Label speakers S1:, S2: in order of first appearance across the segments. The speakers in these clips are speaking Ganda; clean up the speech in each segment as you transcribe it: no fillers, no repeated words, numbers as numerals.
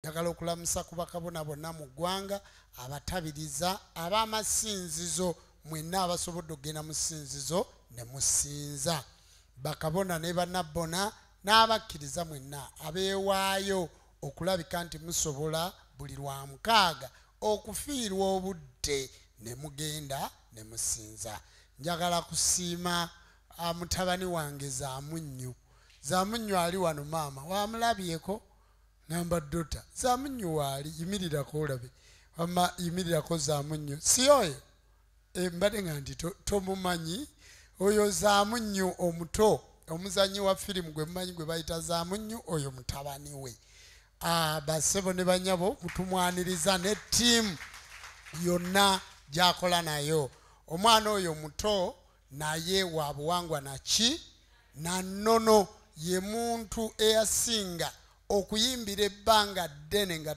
S1: Njagala okulamusa ku bakabona bonna mu ggwanga, abatabiriza ab'amasinzizo mwenna abasobodde okugenda mu ssinzizo ne musinza, bakabona ne bannabbona n'abakkiriza mwenna abeewaayo okulabika nti musobola buli Lwamukaaga okufiirwa obudde ne mugenda ne musinza. Njagala kusiima mutabani wange Zamunnyu. Zamunnyu ali wano, maama wamulabyeko namba dota. Zamunnyu waali, yimirirako olabe. Wamma yimirirako Zamunnyu, si oyo? Mbadde nga nti tomumanyi oyo Zamunnyu omuto, omuzannyi wa firimu gwe mumanyi gwe bayita Zamunnyu, oyo mutabani we. Basebo ne banyabo, mutumwaniriza ne ttiimu yonna gy'akola nayo. Omwana oyo muto naye wa buwangwa naki na nnono, ye muntu eyasinga okuyimbira ebbanga ddene nga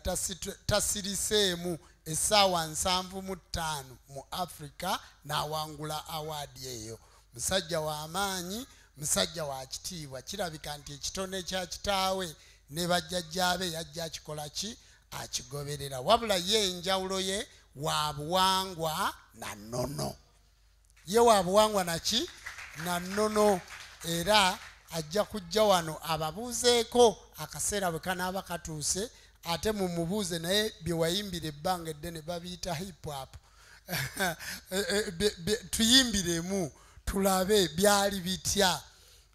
S1: tasiriseemu essaawa 75 mu Africa n'awangula awaadi eyo. Musajja wa maanyi, musajja wa kitiibwa. Kirabika nti ekitone kya kitaawe ne bajjajjaabe yajja akikola ki, akigoberera. Wabula ye enjawulo ye wa buwangwa na nnono, ye wa buwangwa naki na nnono. Era ajja kujja wano ababuuzeeko akaseera bwe kanaaba katuuse, ate mumubuuze naye bye wayimbira ebbanga eddene babiyita hip hop. Tuyimbiremu tulabe byali bitya.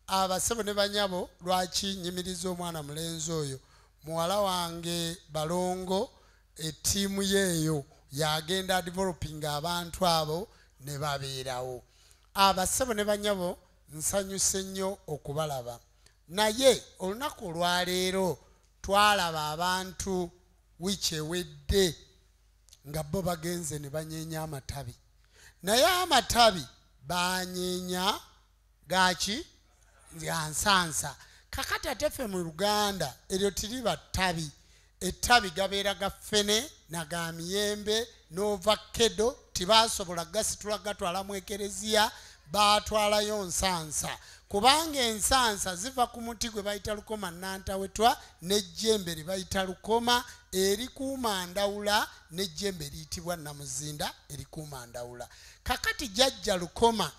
S1: Abasebo ne banyabo, lwaki nyimiriza omwana mulenzi oyo? Muwala wange Balongo, ettiimu yeeyo yagenda developing abantu abo ne babeerawo. Abasebo ne banyabo, nsanyuse nnyo okubalaba, naye olunaku olwaleero twalaba abantu wiiki ewedde nga bo bagenze ne banyeenya amatabi, naye amatabi banyeenya gaki? Ga nsansa. Kakati ate ffe mu Luganda eryo tiriba ttabi. Ettabi gabeera ga ffene na ga miyembe n'ovakkedo. Tibasobola gasitula gatwala mu ekereziya, baatwalayo nsansa, kubanga ensansa ziva ku muti gwe bayita lukoma nantawetwa, n'ejjembe lye bayita lukoma erikuuma ndawula, n'ejjembe eriyitibwa namuzinda erikuuma ndawula. Kakati jjajja lukoma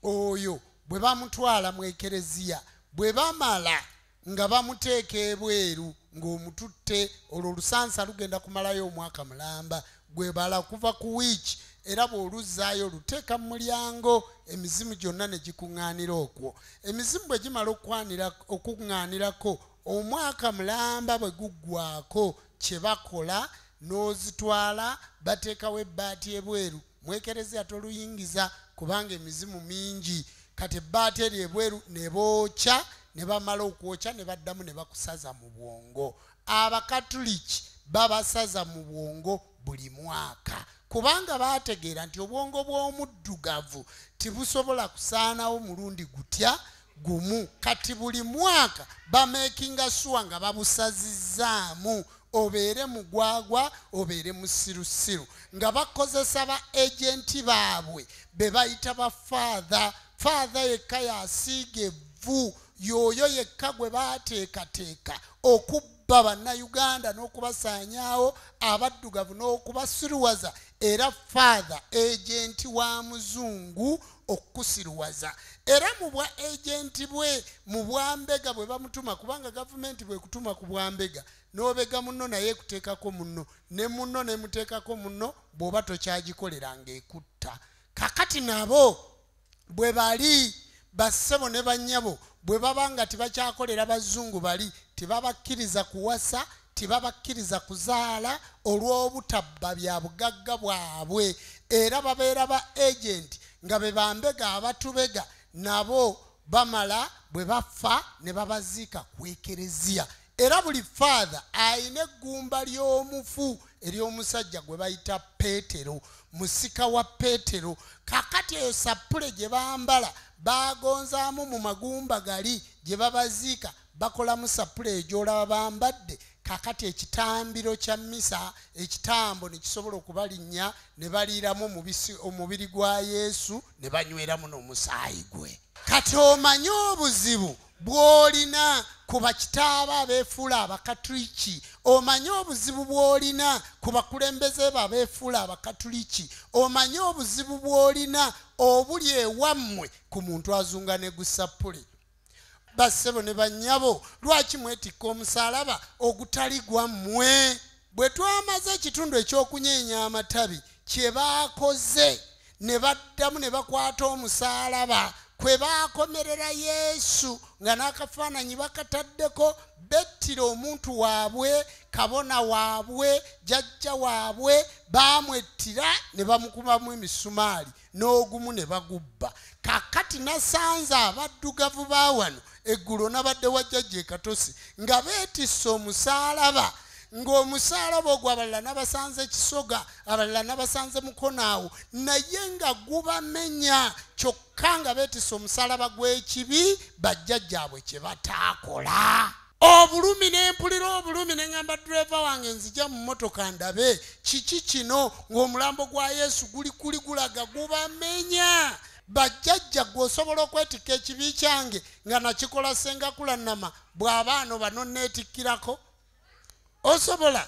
S1: oyo bwe bamutwala mu ekereziya, bwe bamala nga bamuteeka ebweru ng'omututte, olwo olusansa lugenda kumalayo omwaka mulamba gwe bala kuva ku wiiki, era bw'oluzzaayo oluteeka mu mulyango, emizimu gyonna ne gikuŋŋaanira okwo. Emizimu bwe gimala okuŋŋaanirako omwaka mulamba, bwe guggwako, kye bakola n'ozitwala bateekawo ebbaati ebweru. Mu ekereziya toluyingiza kubanga emizimu mingi. Kati ebbaati eri ebweru ne bookya, ne bamala okwokya ne baddamu ne bakusaza mu bwongo. Abakatuliki babasaza mu bwongo buli mwaka, kubanga baategeera nti obwongo bw'omuddugavu tibusobola kusaanawo mulundi gutya gumu. Kati buli mwaka bamakinga sure nga babusazizzaamu, obeere mugwagwa obeere musirusiru, nga bakozesa ba agenti baabwe be bayita ba faatha. Faatha yekka yasiiga evvu, y'oyo yekka gwe baateekateeka okubba Bannayuganda n'okubasaanyaawo, abaddugavu n'okubasiruwaza. Era faatha agenti wa muzungu okusiruwaza, era mu bwa agenti bwe, mu bwambega bwe bamutuma, kubanga gavumenti bwekutuma ku bwambega n'obega munno, naye ekuteekako munno ne munno nemuteekako munno, bw'oba tokyagikolera ng'ekutta. Kakati nabo bwe bali, bassebo ne bannyabo, bwe baba nga tebakyakolera bazungu, bali tebabakkiriza kuwasa, tebabakkiriza kuzaala olw'obutabba bya bugagga bwabwe. Era babeera ba agenti nga be bambega abatubega, nabo bamala bwe bafa ne babaziika ku ekereziya. Era buli faatha ayina eggumba ly'omufu ery'omusajja gwe bayita Peetero, musika wa Peetero. Kakati eyo sappule gye bambala bagonzaamu mu magumba gali gye babaziika, bakolamu sappule eyo gy'olaba bambadde. Kakati ekitambiro kya misa, ekitambo ne kisobola okubalinnya ne baliiramu omubiri gwa Yesu ne banyweramu n'omusaayi gwe. Kati omanye obuzibu bw'olina ku bakitaaba abeefuula abakatuliki, omanye obuzibu bw'olina ku bakulembeze be abeefuula abakatuliki, omanye obuzibu bw'olina obuli ewammwe ku muntu azunga ne gusappule. Bassebo ne bannyabo, lwaki mwetikka omusaalaba ogutali gwammwe? Bwe twamaze ekitundu eky'okunyeenya amatabi kye baakoze ne baddamu ne bakwata omusaalaba kwe baakomerera Yesu nga n'akafaananyi bakataddeko, bettira omuntu waabwe, kabona waabwe, jjajja waabwe, baamwettira ne bamukubamu emisumaali n'ogumu ne bagubba. Kaakati nasanze abaddugavu ba wano eggulo nabadde wa jjajja e Katosi nga beetisse omusaalaba, ng'omusaalaba ogwo abalala n'abasanze Kisoga, abalala n'abasanze Mukono awo, naye nga gubamenya kyokka nga beetisse omusaalaba gw'ekibi bajjajjaabwe kye bataakola. Obulumi ne mpulira obulumi ne ŋŋamba ddereeva wange nzija mu mmotoka ndabe kiki kino, ng'omulambo gwa Yesu guli kuli gulaga gubamenya. Bajjajja gwe osobola okwetikka ekibi kyange nga nakikola Ssenga Kulannama bw'abaano bano neetikkirako? Osobola?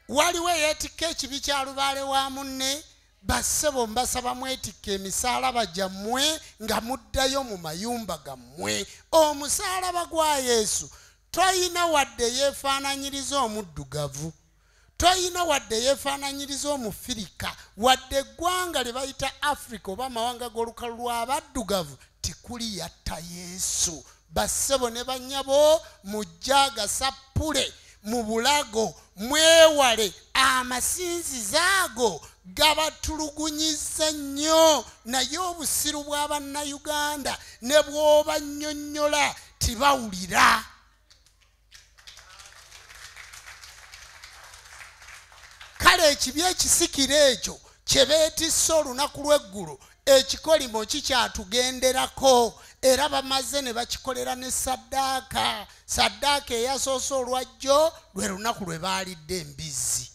S1: Waliwo eyeetikka ekibi kya lubaale wa munne? Bassebo mbasaba mwetikka emisaalaba gyammwe nga muddayo mu mayumba gammwe. Omusaalaba gwa Yesu toyina wadde yeefaananyiriza omuddugavu, toyina wadde yeefaananyiriza omufirika, wadde eggwanga lye bayita Africa oba amawanga g'olukalu lw'abaddugavu tikuli yatta Yesu. Bassebo ne bannyabo mujje agasappule mu bulago, mwewale amasinzizo ago gabatulugunyizza nnyo, naye obusiru bw'abannayuganda ne bw'obannyonnyola tibawulira. Kale ekibi ekisikira ekyo kye beetisse olunaku lw'eggulo, ekikolimo kikyatugenderako, era bamaze ne bakikolera ne saddaaka. Saddaaka eyasoose olwajjo lwe lunaku lwe baalidde embizzi.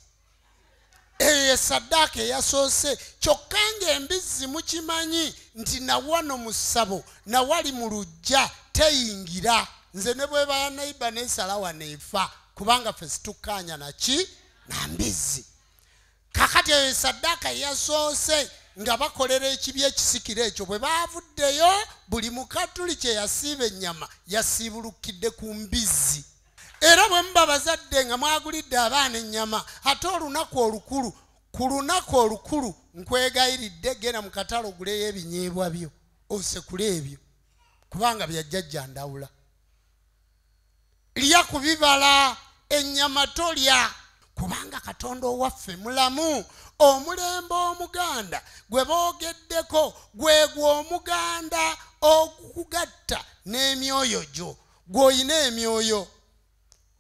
S1: Eyo ye saddaaka eyasoose, kyokka ng'embizzi mukimanyi nti nawano mu ssabo nawali mu luggya teyingira. Nze ne bw'eba ya neighbor n'esala wano efa, kubanga ffe situkkaanya naki na mbizzi. Kakati eyo saddaaka eyasoose nga bakolera ekibi ekisikira ekyo. Bwe baavuddeyo buli mukatuli kye yasiiba ennyama yasiibulukidde ku mbizzi. Era bwe muba bazadde nga mwagulidde abaana ennyama, ate olunaku olukulu, ku lunaku olukulu nkwegayiridde genda mu katale oguleyo ebinyeebwa byo osekule ebyo, kubanga bya jjajja Ndawula. Lya ku bibala, ennyama tolya, kubanga Katonda owaffe mulamu. Omulembe omuganda gwe boogeddeko gwe gw'omuganda ogukugatta n'emyoyo gyo. Gw'olina emyoyo,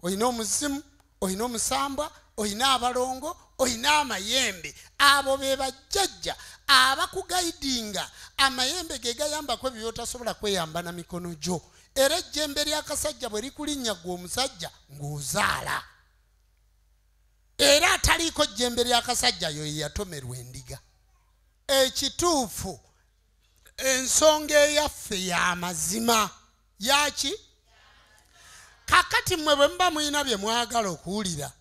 S1: olina omuzimu, olina omusambwa, olina abalongo, olina amayembe. Abo be bajjajja abakugaidinga. Amayembe ge gayambako ebyo by'otasobola kweyamba na mikono gyo. Era ejjembe ly'akasajja bwe likulinnya ggwe omusajja ng'ozaala. Era ataliiko jjembe ly'akasajja yo ye yatomerwa endiga. Ekituufu ensonga eyaffe y'amazima yaki? Kakati mmwe bwe muba mulina bye mwagala okuwulira,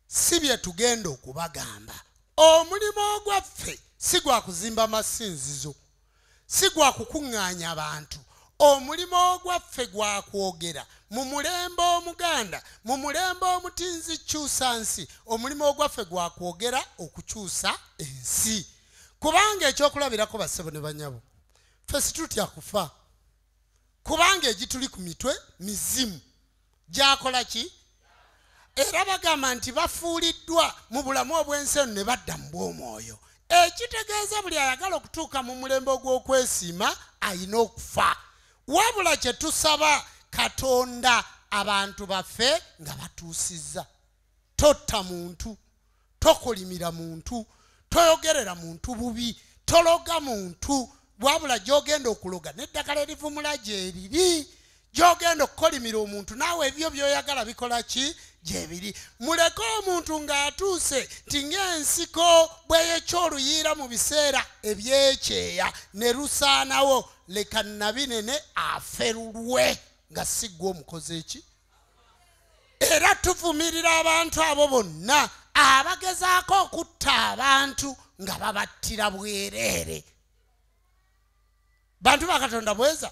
S1: si bye tugenda okubagamba. Omulimu ogwaffe si gwa kuzimba masinzizo, si gwa kukuŋŋaanya bantu. Omulimu ogwaffe gwa kwogera mu mulembe omuganda, mu mulembe omutinzi kyusa nsi. Omulimu ogwaffe gwa kwogera okukyusa ensi. Kubanga ekyokulabirako bassebo ne bannyabo, ffe situtya kufa, kubanga egituli ku mitwe mizimu gyakola ki? Era bagamba nti bafuuliddwa mu bulamu obw'ensi eno ne badda mu bw'omwoyo. Ekitegeeza buli ayagala okutuuka mu mulembe ogw'okwesiima alina okufa. Wabula kye tusaba Katonda abantu baffe nga batuusizza. Totta muntu, tokolimira muntu, toyogerera muntu bubi, tologa muntu, wabula gy'ogenda okuloga n'eddagala erivumula gyeriri, gy'ogenda okukolimira omuntu naawe ebyo by'oyagala bikola ki? Gyebiri. Muleke omuntu ng'atuuse nti ng'ensiko bw'eyekyoluyiira mu biseera ebyekyeya ne lusaanawo, leka Nabinene aferulwe nga si ggwe omukozi eki. Era tuvumirira abantu abo bonna abagezaako okutta abantu nga babattira bwereere. Bantu ba Katonda bweza.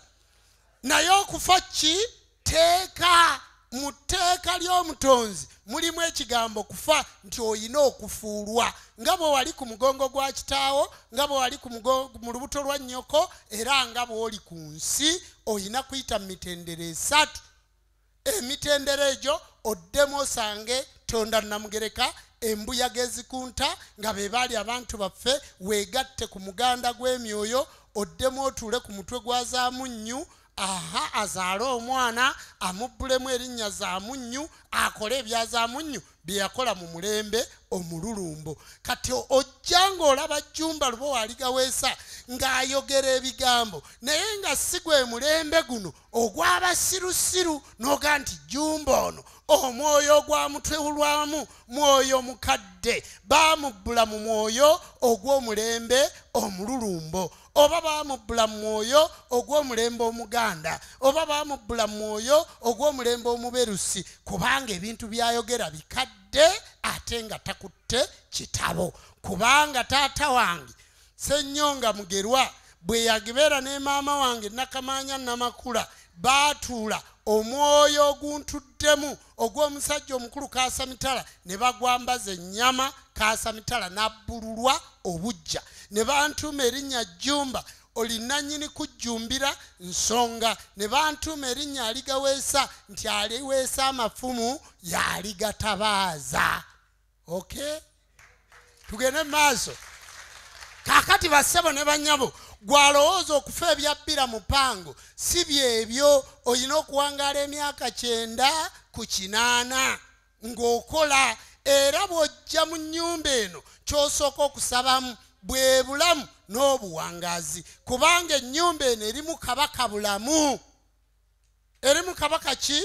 S1: Naye okufa ki? Teeka. Mu tteeka ly'omutonzi mulimu ekigambo kufa, nti oyina okufuulwa nga bwe wali ku mugongo gwa kitaawo, nga bwe wali mu lubuto lwa nnyoko, era nga bw'oli ku nsi. Oyina kuyita mu mitendera esatu. Emitendera egyo oddemu osange Tonda Namugereka, embuyaga ezikunta nga be baali abantu baffe, weegatte ku muganda gw'emyoyo, oddemu otuule ku mutwe gwa Zaamunnyu, aha azaale omwana amubbulemu erinnya Zaamunnyu, akole ebya Zaamunnyu bye yakola mu mulembe omululumbo. Kati ojja ng'olaba Jjumba Lubowa Aligaweesa ng'ayogera ebigambo naye nga si gwe mulembe guno ogw'abasirusiru, n'oga nti Jjumba ono omwoyo ogwamutwewulwamu mwoyo mukadde, baamubbula mu mwoyo ogw'omulembe omululumbo, oba baamubbula mu mwoyo ogw'omulembe omuganda, oba baamubbula mu mwoyo ogw'omulembe omuberusi, kubanga ebintu by'ayogera bikadde ate nga takutte kitabo. Kubanga taata wange Ssennyonga Mugerwa bwe yagibeera ne maama wange Nakamaanya Namakula, baatuula omwoyo oguntuddemu ogw'omusajja omukulu Kaasamitala ne bagwambaza ennyama, Kaasamitala n'abbululwa obujja, ne bantuuma erinnya Jjumba olinannyini kujjumbira nsonga, ne bantuuma erinnya Aligaweesa nti aliweesa amafumu y'aligatabaaza. Okay, tugende mu maaso. Kaakati bassebo ne bannyabo, gwalowooza okufa ebyabbira mupango si byebyo. Olina okuwangaala emyaka 98 ng'okola, era bw'ojja mu nnyumba eno ky'osooka okusabamu bwe bulamu n'obuwangaazi, kubanga ennyumba eno erimu kabaka bulamu. Erimu kabaka ki?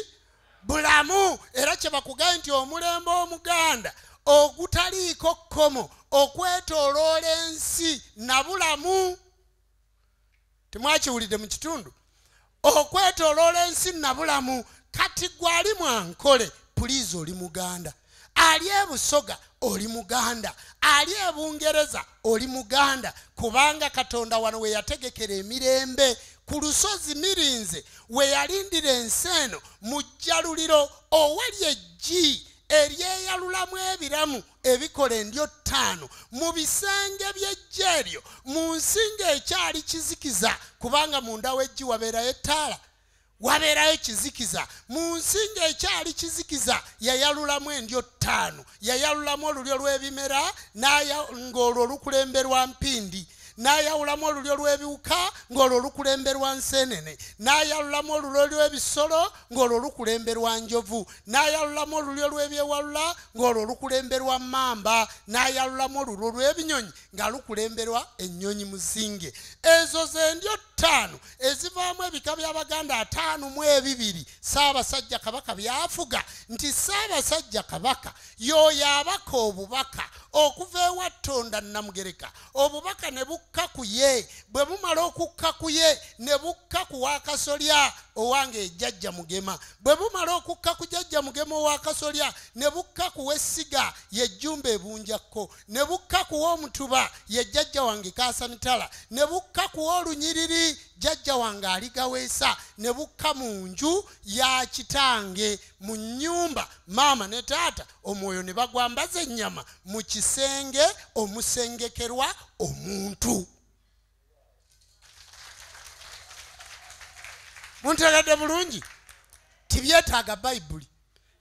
S1: Bulamu. Era kye bakugaye nti omulembe omuganda ogutaliiko kkomo okwetooloola ensi na bulamu. Temwakiwulidde mu kitundu? Okwetooloola ensi na bulamu. Kati gwali Mwankole, pulizi oli muganda. Ali e Busoga oli muganda, ali e Bungereza oli muganda, kubanga Katonda wano we yategekera emirembe ku lusozi Mirinze we yalindira ensi eno mu jjaluliro owali eggi eryeyalulamu ebiramu ebikola endyo ttaano mu bisenge by'eggi eryo, mu nsi ng'ekyali kizikiza, kubanga munda w'eggi wabeerayo ettaala, wabeerayo kizikiza. Mu nsi ng'ekyali kizikiza yayalulamu endyo ttaano, yayalulamu olulyo lw'ebimera ng'olwo lukulemberwa mpindi, n'ayawulamu olulyo lw'ebiwuka ng'olwo lukulemberwa nseenene, n'ayawulamu olulyo lw'ebisolo ng'olwo lukulemberwa njovu, n'ayawulamu olulyo lw'ebyewalula ng'olwo lukulemberwa mmamba, n'ayawulamu olulyo lw'ebinyonyi nga lukulemberwa ennyonyi muzinge. Ezo z'endyo ttaano ezivaamu ebika by'Abaganda 52 Ssaabasajja Kabaka byafuga, nti Ssaabasajja Kabaka y'oyo abaka obubaka okuva ewa Ttonda Namugereka, obubaka ne bukka ku ye, bwe bumala okukka ku ye ne bukka ku Wakasolya owange Jjajja Mugema, bwe bumala okukka ku Jjajja Mugema ow'Akasolya ne bukka ku w'Essiga ye Jjumba Ebunjakko, ne bukka ku w'Omutuba ye Jjajja wange Kaasamitala, ne bukka ku w'Olunyiriri Jjajja wange Aligaweesa, ne bukka mu nju ya kitange mu nnyumba maama ne taata, omwoyo ne bagwambaza ennyama mu kisenge omusengekerwa omuntu. Muntegadde bulungi? Tibyetaaga Bayibuli,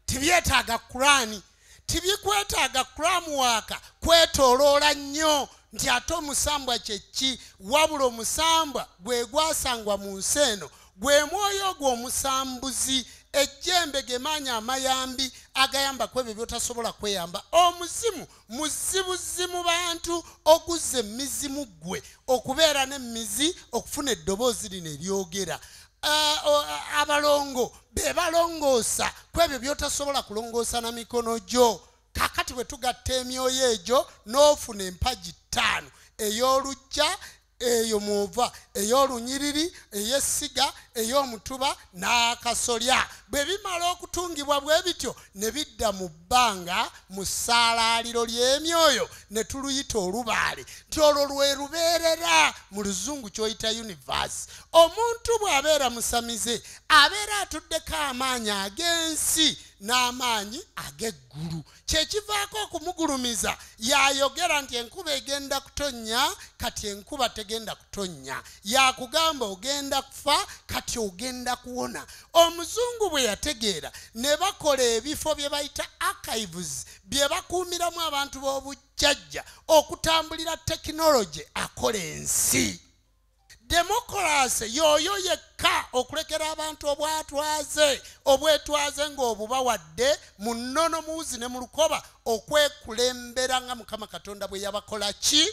S1: tibyetaaga Kuraani, tibikwetaaga kuramuwaaka kwetooloola nnyo nti ate omusambwa kye ki, wabula omusambwa gwe gwasangwa mu nsi eno, gwe mwoyo ogwo omusambuzi, ejjembe ge maanyi amayambi agayamba ku ebyo by'otasobola kweyamba. Omuzimu muzibuzi mu bantu oguzza emizimu ggwe okubeera n'emizi okufuna eddoboozi lino eryogera. Abalongo be balongoosa ku ebyo by'otasobola kulongoosa na mikono gyo. Kakati bwe tugatta emyoyo egyo n'ofuna empagi 5, ey'oluggya, eyo mwova, ey'olunyiriri, ey'essiga, ey'omutuba n'akasolya. Bwe bimala okutungibwa bwe bityo ne bidda mu bbanga mu ssaalaaliro ly'emyoyo ne tuluyita olubaale, nti olwo lwe lubeerera mu luzungu ky'oyita universe. Omuntu bw'abeera musamize abeera atuddeko amaanyi ag'ensi n'amaanyi ag'eggulu. Kyekivaako okumugulumiza, yayogera nti enkuba egenda kutonnya, kati enkuba tegenda kutonnya. Yakugamba ogenda kufa, kati ogenda kuwona. Omuzungu bwe yategeera ne bakola ebifo bye bayita archives, bye bakuumiramu abantu b'obujjajja okutambulira tekinologi akola ensi. Demokurasi yoyo yekka okulekera abantu obwatwaze, obwetwaze ng'obubawadde mu nnono, mu wuzi ne mu lukoba, okwekulembera nga Mukama Katonda bwe yabakola ki,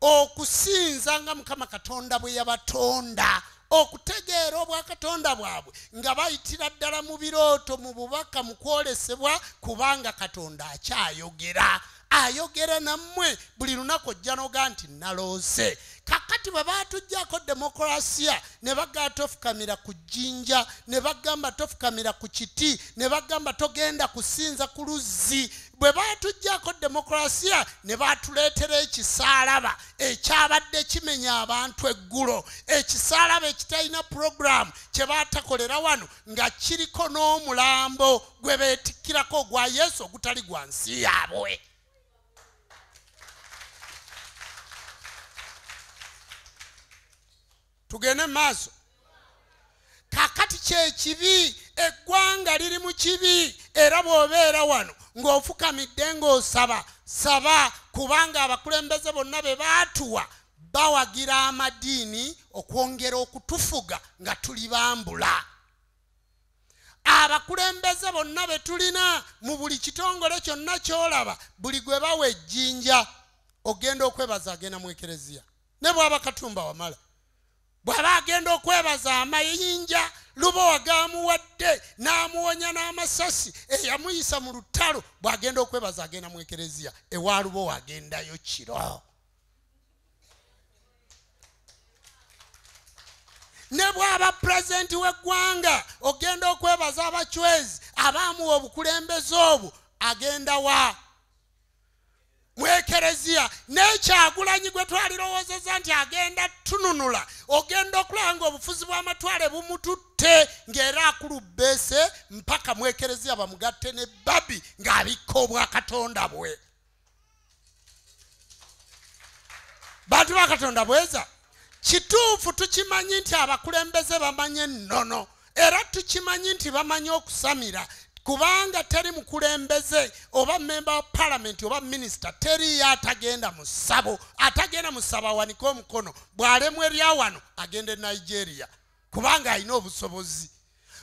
S1: okusinza nga Mukama Katonda bwe yabatonda, okutegeera obwakatonda bwabwe nga bayitira ddala mu birooto, mu bubaka, mu kwolesebwa, kubanga Katonda akyayogera. Ayogera nammwe buli lunaku, ojja n'oga nti naloose. Kakati bwe baatuggyako demokurasiya ne bagamba tofukamira ku jjinja, ne bagamba tofukamira ku kiti, ne bagamba togenda kusinza ku luzzi. Bwe baatuggyako demokurasiya ne baatuleetera ekisaalaba ekyabadde kimenya abantu eggulo, ekisaalaba ekitalina puroguramu kye baatakolera wano nga kiriko n'omulambo gwe beetikkirako ogwa Yesu ogutali gwa nsi yaabwe. Tugende maaso. Kakati kyekibi, eggwanga liri mu kibi, era bw'obeera wano ng'ofukamidde ng'osaba, saba, kubanga abakulembeze bonna be baatuwa bawagira amadiini okwongera okutufuga nga tuli bambula. Abakulembeze bonna be tulina mu buli kitongole kyonna ky'olaba, buli gwe bawa ejjinja ogenda okwebaza agenda mu ekereziya, ne bw'aba Katumba Wamala bw'aba agenda okwebaza amayinja Lubowa gaamuwadde n'amuwonya n'amasasi eyamuyisa mu lutalo, bw'agenda okwebaza agenda mu ekereziya, ewa Lubowa agendayo kiro. Ne bw'aba pulezidenti w'eggwanga ogenda okwebaza abachwezi abaamuwa obukulembeze obwo, agenda wa mu ekereziya. N'ekyagulanyi gwe twalirowoozezza nti agenda tununula, ogenda okulaba ng'obufuzi bw'amatwale bumututte ng'era akulubbeese mpaka mu ekereziya bamugatte ne Babi ng'abikka obwakatonda bwe. Bantu ba Katonda bweza. Kituufu tukimanyi nti abakulembeze bamanyi ennono, era tukimanyi nti bamanyi okusamira, kubanga teri mukulembeze oba memba wa palamenti oba minisita teriyo atagenda mu ssabo. Atagenda mu ssabo awanike omukono, bw'alemwa erya wano agenda e Nigeria kubanga alina obusobozi,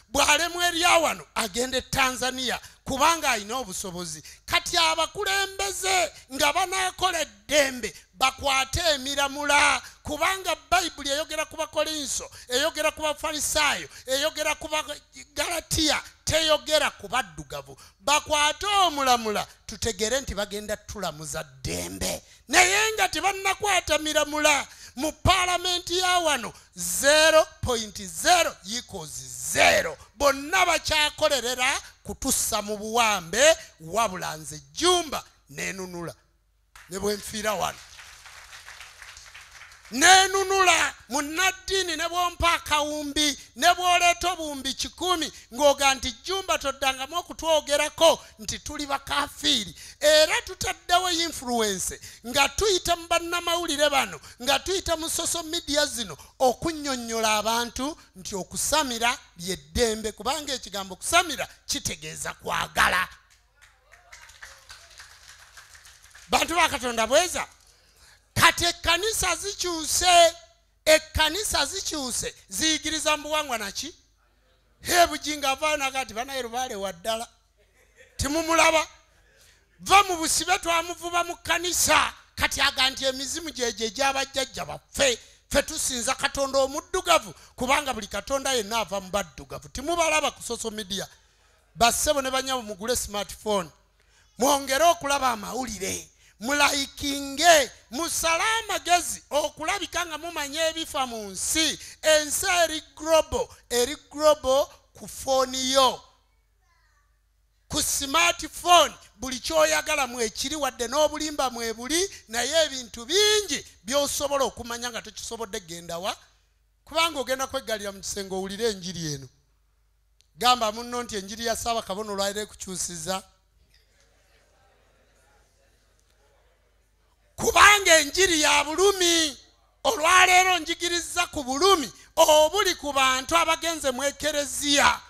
S1: bw'alemwa erya wano agenda e Tanzania kubanga alina obusobozi. Kati abakulembeze nga banaakola eddembe bakwate emiramula, kubanga Bayibuli eyogera ku Bakolinso, eyogera ku Bafalisaayo, eyogera ku Bagalatiya, teyogera ku baddugavu. Bakwate omulamula tutegere nti bagenda tulamuza ddembe, naye nga tebannakwata miramula. Mu paalamenti ya wano 0.0 equals 0, bonna bakyakolerera kutussa mu buwambe. Wabula nze Jjumba neenunula ne bwe nfiira wano, neenunula munnaddiini ne bw'ompa akawumbi ne bw'oleeta obuwumbi 10 ng'oga nti Jjumba toddangamu okutwogerako nti tuli bakafiiri. Era tutaddewo influence nga tuyita mu bannamawulire bano, nga tuyita mu social media zino okunnyonnyola abantu nti okusamira ly'eddembe, kubanga ekigambo kusamira kitegeeza kwagala. Bantu ba Katonda bweza. Kati ekkanisa zikyuse, ekkanisa zikyuse, ziyigiriza mu buwangwa naki? Bujingo avaayo n'agamba nti banaye lubaale wa ddala, timumulaba, va mu busibe twamuvuba mu kkanisa. Kati aga nti emizimu gyegyo egy'abajjajja baffe. Ffe tusinza Katonda omuddugavu, kubanga buli katonda yenna ava mu baddugavu. Timubalaba ku social media. Bassebo ne bannyabo, mugule smartphone, mwongere okulaba amawulire, mulayikinge, musale amagezi okulabika nga mumanya ebifa mu nsi. Ensi eri global, eri global ku fooni yo, ku smartphone. Buli kyoyagala mwekiri, wadde n'obulimba mwebuli, naye ebintu bingi by'osobola okumanya nga tokisobodde genda wa, kubanga ogenda kweggalira mu kisenge owulire enjiri eno. Gamba munno nti enjiri ya Ssaabakabona olwaliro ekukyusiza, kubanga enjiri ya bulumi. Olwaleero njigiriza ku bulumi obuli ku bantu abagenze mu ekereziya,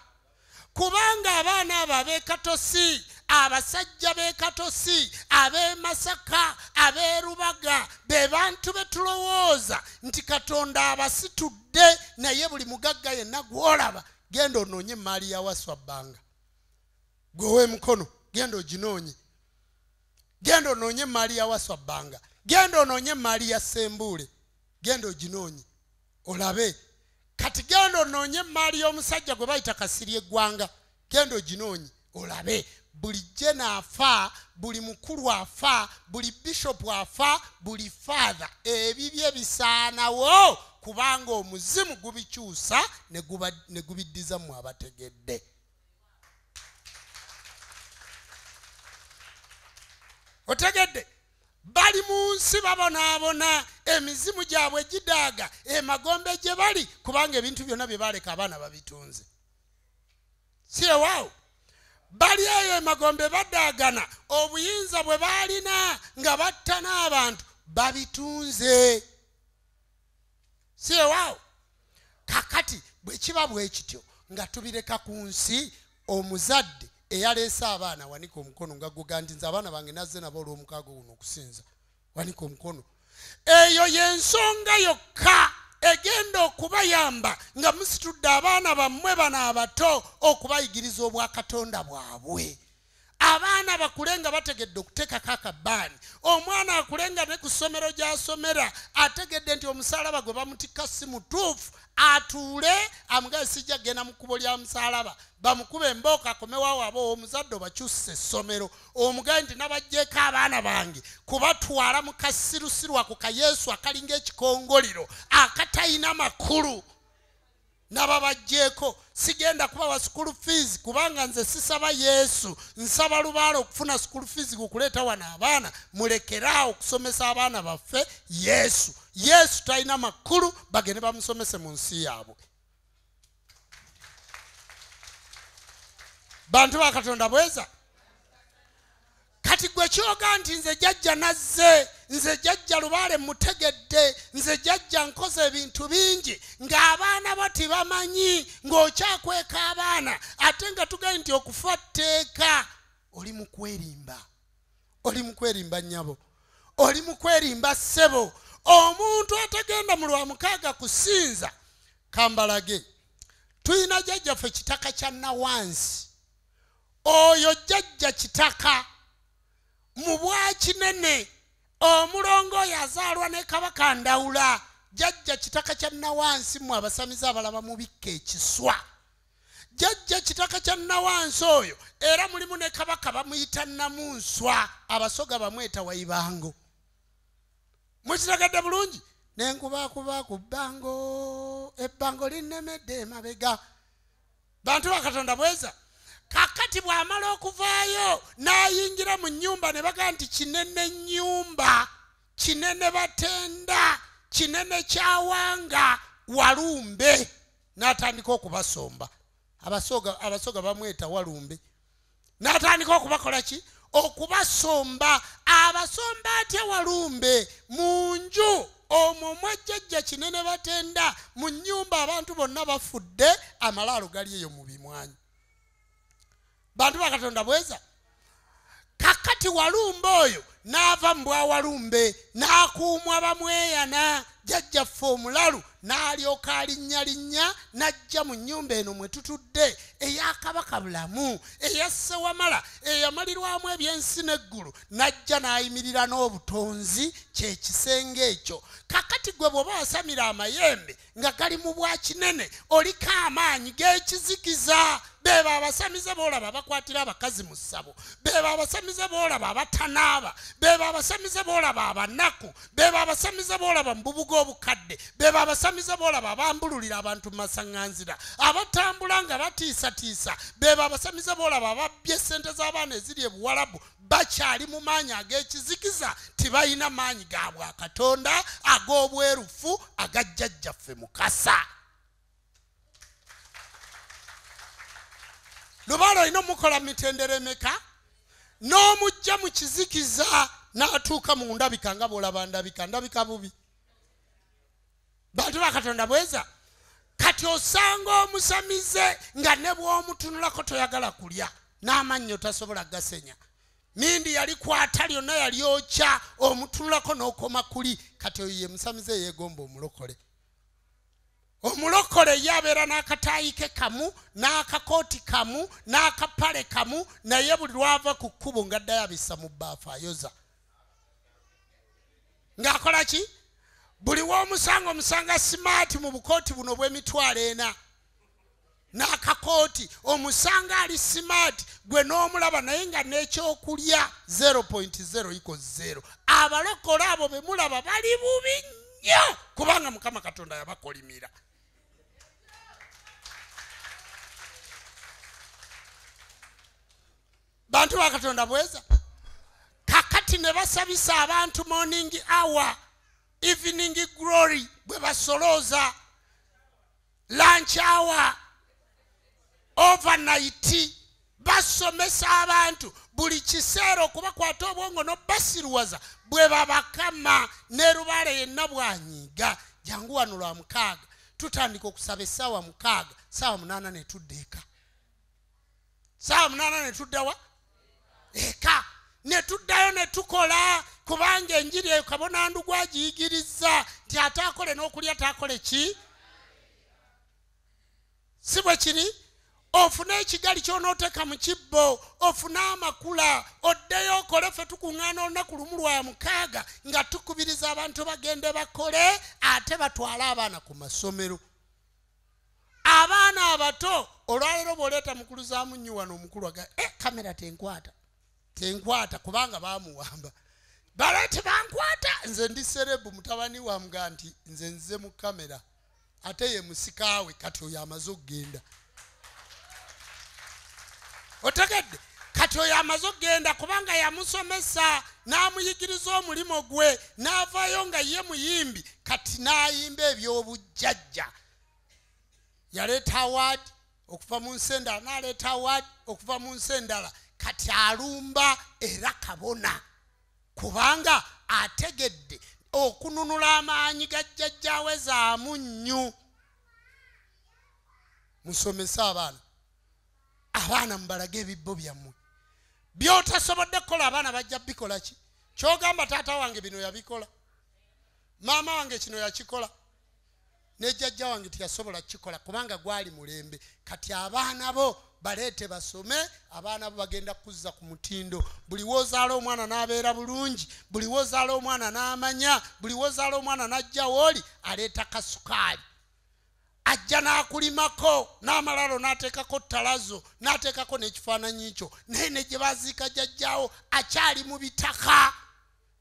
S1: kubanga abaana abo ab'e Katosi, abasajja b'e Katosi, ab'e Masaka, ab'e Rubaga, be bantu be tulowooza nti Katonda abasitudde. Naye buli mugagga yenna gw'olaba, genda onoonye emaali ya Waswa Bbanga, gwe ow'emukono, genda oginoonye. Genda onoonye emaali ya Waswa Bbanga, genda onoonye emaali ya Ssembuule, genda oginoonye olabe. Kati genda onoonye emaali y'omusajja gwe bayita Kasiri Eggwanga, genda oginoonye olabe. Buli jena afa, buli mukulu afa, buli bishopu afa, buli father, ebibye bisaanawo, kubanga omuzimu gubikyusa ne gubiddiza mu abategedde. Otegedde? Bali mu nsi babonaabona, emizimu gyabwe gidaaga emagombe gye bali, kubanga ebintu byonna bye baleka abaana babitunze. Si ewaawo bali eyo emagombe badaagana, obuyinza bwe baalina nga batta n'abantu babitunze. Si ewaawo? Kakati bwe kiba bwe kityo nga tubireka ku nsi, omuzadde eyaleese abaana, wanika omukono nga guga nti nze abaana bange nazze nabo olw'omukaaga guno okusinza, wanika omukono. Eyo y'ensonga yokka egenda okubayamba nga musitudde abaana bammwe bano abato okubayigiriza obwakatonda bwabwe. Abaana bakule nga bategedde okuteekako akabaani. Omwana akule nga ne ku ssomero gy'asomera ategedde nti omusaalaba gwe bamutikka si mutuufu, atuule amugaye sijja kugenda mu kkubo lya musaalaba, bamukuba embooka akomewo aba omuzadde obakyusisa essomero, omugaye nti nabaggyeko abaana bange kubatwala mu kasirusiru ako ka Yesu akalinga ekikongoliro akatayina makulu, nababaggyeko. Sigenda kubawa school fees kubanga nze sisaba Yesu, nsaba lubaale okufuna school fees okuleeta wano abaana. Mulekeraawo okusomesa abaana baffe Yesu. Yesu talina makulu, bagende bamusomese mu nsi yaabwe. Bantu ba Katonda bweza. Kati gwe kyoga nti nze jjajja nazze, nze jjajja lubaale mutegedde, nze jjajja nkoze ebintu bingi, ng'abaana bo tebamanyi, ng'okyakweka abaana, ate nga tugaye nti okufa tteeka. Oli mu kwerimba, oli mu kwerimba nnyabo, oli mu kwerimba ssebo. Omuntu atagenda mu Lwamukaaga kusinza, kambalage, tulina jjajjaffe Kitaka kya Nawansi. Oyo jjajja Kitaka mu bwakinene, omulongo oyo azaalwa ne Kabaka Ndawula. Jjajja Kitaka kya Nawansi, mmwe abasamize abalaba mubikka ekiswa, jjajja Kitaka kya Nawansi oyo era mulimu ne Kabaka bamuyita Namunswa, Abasoga bamweta Waibango. Mukitegedde bulungi? Nenkubakuba ku bbango, ebbango linnemedde emabega. Bantu ba Katonda bweza. Kakati bw'amala okuvaayo n'ayingira mu nnyumba ne bagaa nti kinene nnyumba, kinene batenda, kinene kyawanga Walumbe, n'atandika okubasomba. Abasoga bamweta Walumbe, n'atandika okubakola ki? Okubasomba. Abasomba atya Walumbe? Mu nju omwo mwajjajja kinene batenda, mu nnyumba abantu bonna bafudde, amalaalo gali eyo mu bimwanyi. Bantu ba Katonda bweza. Kakati Walumbe oyo n'ava mu bwa Walumbe n'akuumwa bamweyana. Jjajjaffe omulalu n'alyoka alinnyalinnya n'ajja mu nnyumba eno mwe tutudde eya Kabaka Bulamu, eya Ssewamala, eyamalirwamu ebyensi n'eggulu, n'ajja n'ayimirira n'obutonzi, kye kisenge ekyo. Kakati gwe bw'oba wasamira amayembe nga gali mu bwakinene, oliko amaanyi g'ekizikiza. Beba abasamize boolaba abakwatira abakazi mu ssabo, beba abasamize boolaba abatanaaba, beba abasamize boolaba abanaku, beba abasamize boolaba mu bubuga obukadde, beba abasamize boolaba abambululira abantu mu masaŋŋanzira, abatambula nga batiisatiisa, beba abasamize boolaba ababbye ssente z'abaana eziri e Buwalabu. Bakyali mu maanyi ag'ekizikiza, tibalina maanyi ga bwakatonda ag'obwerufu aga jjajjaffe Mukasa. Lubaale olina omukola mitendera emeka n'omujja mu kizikiza n'atuuka mu ndabika nga bw'olaba ndabika, ndabika bubi. Bantu ba Katonda bweza. Kati osanga omusamize nga ne bw'omutunulako toyagala kulya, n'amannyo tasobola gasenya. Mindi yali kwata lyonna yalyokya, omutunulako n'okoma kuli. Kati oyo ye musamize yeegomba omulokole. Omulokole ye abeera n'akataayi ke kamu, n'akakooti kamu, n'akapale kamu, naye buli lw'ava ku kkubo ng'addayo abissa mu bbaafu ayoza. Ng'akola ki? Buli w'omusanga omusanga simaati mu bukooti buno obw'emitwalo ena n'akakooti, omusanga ali simaati gwe n'omulaba naye nga n'ekyokulya 0.0 equals 0. Abalokole abo be mulaba bali bubi nnyo kubanga Mukama Katonda yabakolimira. Bantu ba Katonda bweza. Kakati ne basabisa abantu morning hour, evening glory, bwe basolooza, lunch hour, overnight, basomesa abantu buli kiseera okubakwata obwongo n'obasiruwaza bwe babakama. Ne lubaale yenna bw'anyiiga, jangu wano lwa mukaaga, tutandika okusaba essaawa 6, ssaawa 8 ne tudda eka. Ssaawa 8 ne tudda wa? Eka. Ne tuddayo ne tukola, kubanga enjiri eyo kabona ndugu agiyigiriza nti ate akole n'okulya taakole ki? Si bwe kiri? Ofune ekigali ky'onooteeka mu kibbo, ofune amakula, oddeyo okole. Ffe tukuŋŋaana olunaku lumu lwa mukaaga nga tukubiriza abantu bagende bakole, ate batwale abaana ku masomero. Abaana abato olwaleero bw'oleeta mukulu zaamunnyu wano, omukulu aga kamera tenkwata, tenkwata kubanga baamuwamba. Baleete bankwata, nze ndi serebu, mutabani wamuga nti nze nze mu kamera, ate ye musikaawe. Kati oyo amaze okugenda. Otegedde? Kati oyo amaze okugenda kubanga yamusomesa n'amuyigiriza omulimu gwe, n'avaayo nga ye muyimbi, kati n'ayimba eby'obujjajja. Yaleeta award okuva mu nsi endala, n'aleeta award okuva mu nsi endala. Kati alumba era kabona kubanga ategedde okununula amaanyi ga jjajjaawe zaamunnyu. Musomese abaana, abaana mubalage ebibbo byammwe by'otasobodde kukola, abaana bajja bikola ki? Ky'ogamba taata wange bino yabikola, maama wange kino yakikola, ne jjajja wange teyasobola kukikola kubanga gwali mulembe. Kati abaana bo baleete basome, abaana bo bagenda kuzza ku mutindo. Buli w'ozaala omwana n'abeera bulungi, buli w'ozaala omwana n'amanya, buli w'ozaala omwana n'ajja w'oli aleeta kasukaali, ajja n'akulimako n'amalalo n'ateekako ttalazo n'ateekako n'ekifaananyi kyo, naye ne gye baziika jjajjaawo akyali mu bitaka.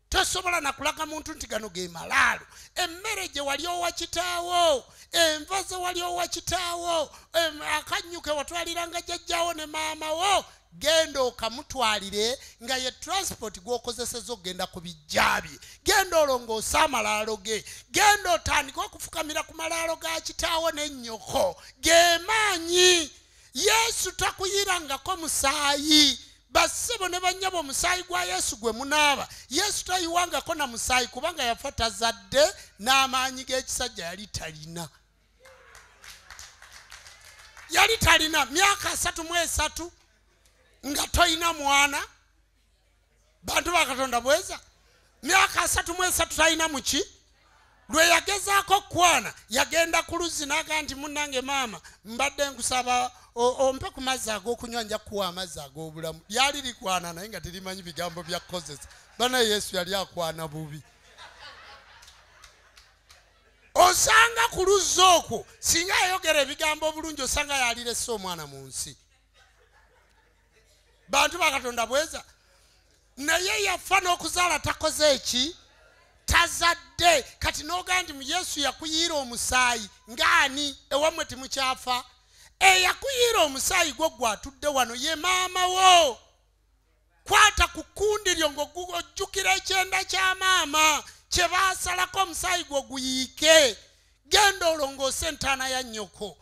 S1: Tosobola na kulaga muntu nti gano ge malaalo. Emmere gye wali owa kitaawo, enva ze wali owa kitaawo, akannyu ke watwaliranga jjajjaawo ne maama wo, genda okamutwalire nga ye transport gw'okozeseza okugenda ku bijja bye. Genda olongoose amalaalo ge, genda otandike okufukamira ku malaalo ga kitaawo ne nnyoko. Ge maanyi. Yesu takuyirangako musaayi. Bassebo ne bannyabo, omusaayi gwa Yesu gwe munaaba. Yesu tayiwangako na musaayi kubanga yafa tazadde, n'amaanyi g'ekisajja yali talina. Yali talina myaka 33 nga toyina mwana. Bantu ba Katonda bweza. Myaka 33 talina muki? Lwe yagezaako kwana yagenda ku luzzi n'agamba nti munnange maama mbadde nkusaba ompe ku mazzi ag'okunywa, nja kukuwa amazzi ag'obulamu. Lyali likwana naye nga terimanyi bigambo bya kukozesa. Bana Yesu yali akwana bubi. Osanga ku luzzi okwo singa yayogera ebigambo obulungi osanga yalirese omwana mu nsi. Bantu ba Katonda bweza. Naye yafa n'okuzaala takoze eki? Tazadde. Kati n'ogamba nti Yesu yakuyiira omusaayi ng'ani ewammwe timukyafa? Eyakuyiira omusaayi gwo gwatudde wano ye maama wo. Kwata ku kkundi lyo ng'ojjukira ekyenda kya maama kye baasalako omusaayi gwo guyiike. Genda olongoose entaana ya nnyoko,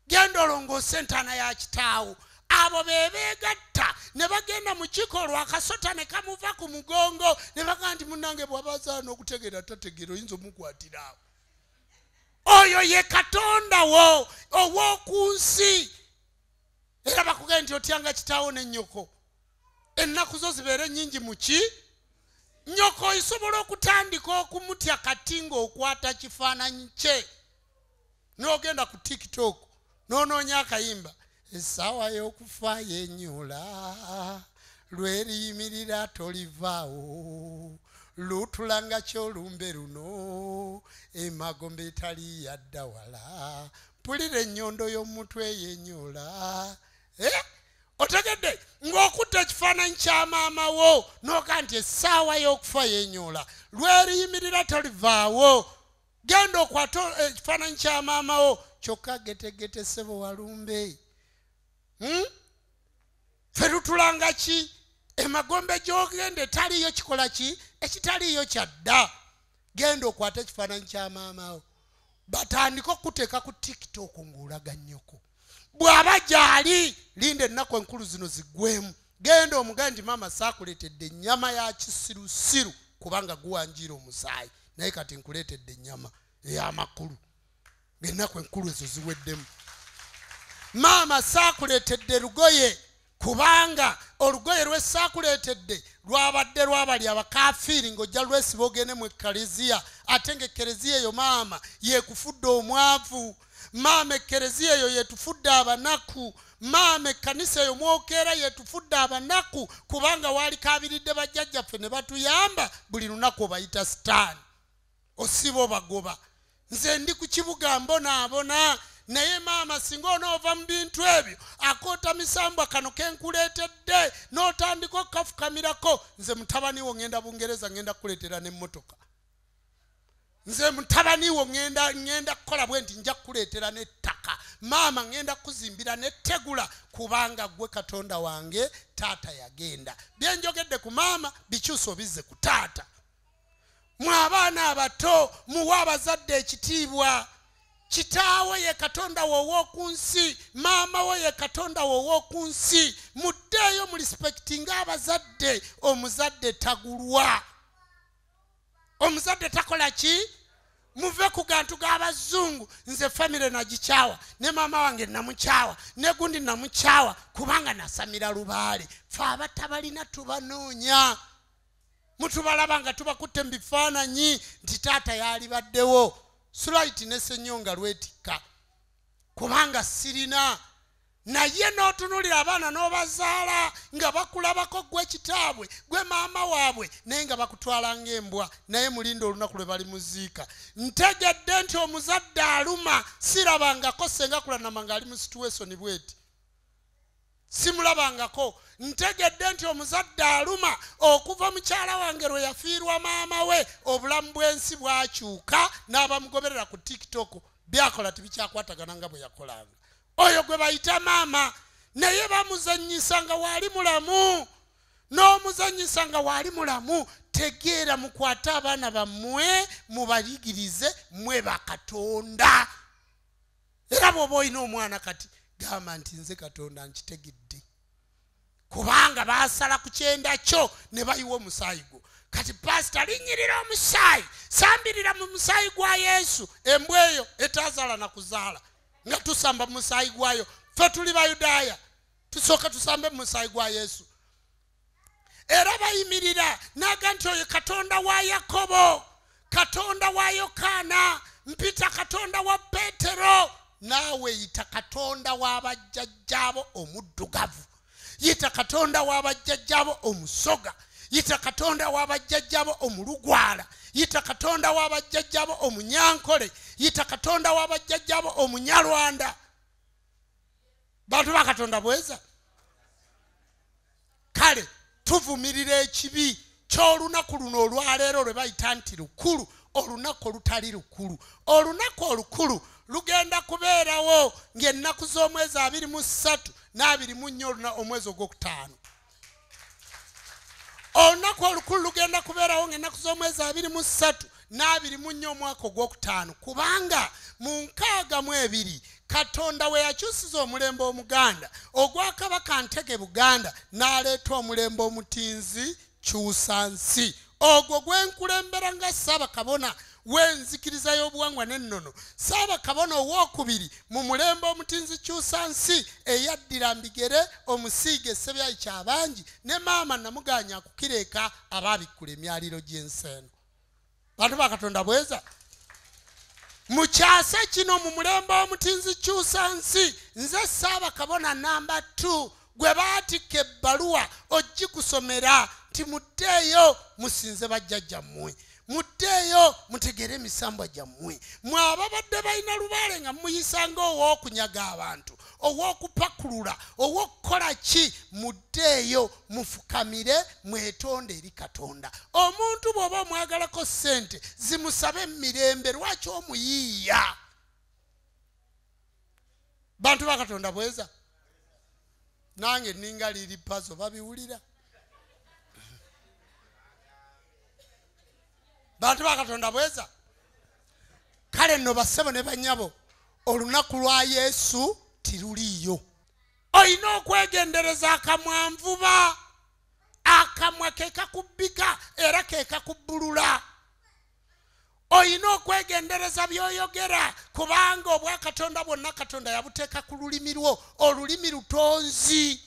S1: genda olongoose entaana ya kitaawo. Abo be beegatta ne bagenda mu kikolwa akasota ne kamuva ku mugongo ne bagamba nti munnange bw'abazaala n'okutegeera tategeera oyinza omukwatira awo. Oyo ye Katonda wo ow'oku nsi. Era bakugamba nti otyanga kitaawo ne nnyoko, ennaku zo zibeere nnyingi mu ki? Nnyoko osobola okutandika okumutya kati ng'okwata kifaananyi kye n'ogenda ku TikTok n'onoonya akayimba. Essaawa y'okufa yennyula, lweriyimirira tolivaawo, lutulanga ky'olumbe luno, emagombe etali yadda wala, mpulira ennyondo y'omutwe yennyula. Otegedde ng'okutta ekifaananyi kya maama wo n'oga nti essaawa y'okufa yennyula, lweriyimirira tolivaawo, genda okwata ekifaananyi kya maama wo kyokka getegete ssebo walumbe. Ffe tutulanga ki? Emagombe gy'ogenda etaliiyo kikola ki? Ekitaliiyo kyadda. Genda okwate ekifaananyi kya maama wo, batandike okuteeka ku TikTok ng'olaga nnyoko. Bw'aba gy'ali linda ennaku enkulu zino ziggwemu, genda omugambe nti maama saakuleetedde ennyama ya kisirusiru kubanga guwanjiira omusaayi, naye kati nkuleetedde ennyama ey'amakulu ng'ennaku enkulu ezo ziweddemu. Maama saakuleetedde lugoye kubanga olugoye lwe saakuleetedde lwabadde lwabali abakafiiri ng'ojja lwesiba ogende mu ekkereziya, ate ng'ekkereziya eyo maama yeekufudde omwavu, maama ekkereziya eyo yeetufudde abanaku, maama ekkanisa eyo mwokeera yeetufudde abanaku kubanga waali kaabiridde bajjajjaffe ne batuyamba buli lunaku obayita sitaani osiba obagoba. Nze ndi ku kibuga mbonaabona, naye maama singa onoova mu bintu ebyo akoota misambwa kano kenkuleetedde n'otandika okukafukamirako, nze mutabani wo ŋŋenda Bungereza ŋŋenda kukuleetera n'emmotoka. Nze mutabani wo ŋŋenda kukola bwe nti nja kukuleetera n'ettaka, maama ŋŋenda kukuzimbira n'ettegula kubanga ggwe Katonda wange taata yagenda. Bye njogedde ku maama bikyusa obizze ku taata. Mwe abaana abato muwe abazadde ekitiibwa. Kitaawo ye Katonda wo ow'oku nsi, maama wo ye Katonda wo ow'oku nsi. Muddeeyo mu respectinga abazadde. Omuzadde tagulwa, omuzadde takola ki? Muve ku gantu g'abazungu. Nze famire nagikyawa, ne maama wange namukyawa, ne gundi namukyawa kubanga nasamira lubaale. Ffe abatabalina tubanoonya, mutubalaba nga tubakutte mu bifaananyi nti taata yalibaddewo. Sulaiti ne Ssenyonga lwetikka kubanga sirina. Naye n'otunuulira abaana n'obazaala nga bakulabako gwe kitaabwe gwe maama waabwe, naye nga bakutwala ng'embwa, naye mulinde olunaku lwe balimuziika. Ntegedde nti omuzadde aluma, sirabangako Ssenga Kulanama ng'ali mu situation bweti, simulabangako. Ntegedde nti omuzadde aluma okuva mukyala wange lwe yafiirwa maama we, obulamu bw'ensi bwakyuka n'abamugoberera ku TikTok byakola tebikyakwatagana nga bwe yakolanga. Oyo gwe bayita maama, naye bamuzannyisa nga waali mulamu, n'omuzannyisa nga waali mulamu. Tegeera, mukwate abaana bammwe mubayigirize mmwe bakatonda. Era bw'oba olina omwana kati gamba nti nze Katonda nkitegedde, kubanga baasala ku kyenda kyo ne bayiwa omusaayi gwo. Kati pasita linnyirira omusaayi, sambirira mu musaayi gwa Yesu. Embwa eyo etazaala na kuzaala nga tusamba mu musaayi gwayo. Ffe tuli Bayudaaya, tusooka tusambe mu musaayi gwa Yesu. Era bayimirira n'aga nti oyo Katonda wa Yakobo, Katonda wa Yokaana, mpita Katonda wa Petero. Naawe yita Katonda w'abajjajjaabo omuddugavu, yita Katonda w'abajjajjaabo omusoga, yita Katonda w'abajjajjaabo omulugwala, yita Katonda w'abajjajjaabo omunyankole, yita Katonda w'abajjajjaabo omunyarwanda. Bantu ba Katonda bweza. Kale tuvumirira ekibi ky'olunaku luno olwaleero lwe bayita nti lukulu, olunaku olutali lukulu. Olunaku olukulu lugenda kubeerawo ng'ennaku z'omwezi 23 na 24 omwezi ogwokutaano. Olunaku olukulu lugenda kubeerawo ng'ennaku z'omwezi 23 na 24 omwaka ogwokutaano, kubanga mu 62 Katonda we yakyusiza omulembe omuganda ogwakabaka Ntege Buganda n'aleeta omulembe omutinzi kyusa nsi. Ogwo gwenkulembera nga Ssaabakabona w'enzikiriza y'obuwangwa n'ennono, Ssaabakabona owookubiri mu mulembe omutinzi kyusa nsi eyaddira mbigere omusiige Ssebyayi Kyabangi ne maama Namuganya akukireeka abaabikkula emyaliro gy'ensi eno. Bantu ba Katonda bweza. Mu kyasa kino mu mulembe omutinzi kyusa nsi, nze Ssaabakabona namba 2 gwe baatikka ebbaluwa ogikusomera nti muddeeyo musinze bajjajjammwe, muddeeyo mutegere emisambwa gyammwe. Mwe ababadde balina lubaale nga muyisanga ow'okunyaga abantu, ow'okupakulula, ow'okukola ki, muddeeyo mufukamire mwetonde eri Katonda. Omuntu bw'oba omwagalako ssente zimusabe emirembe, lwaki omuyiiya? Bantu ba Katonda bweza. Nange ninga liri pazo babiwulira. Bantu ba Katonda bweza. Kale nno bassebo ne bannyabo, olunaku lwa Yesu tiruliiyo. Olina okwegendereza akamwa nvuba. Akamwa ke kakubbika era ke kakubbulula. Olina okwegendereza by'oyogera, kubanga obwakatonda bwonna Katonda yabuteeka ku lulimi lwo. Olulimi lutonzi.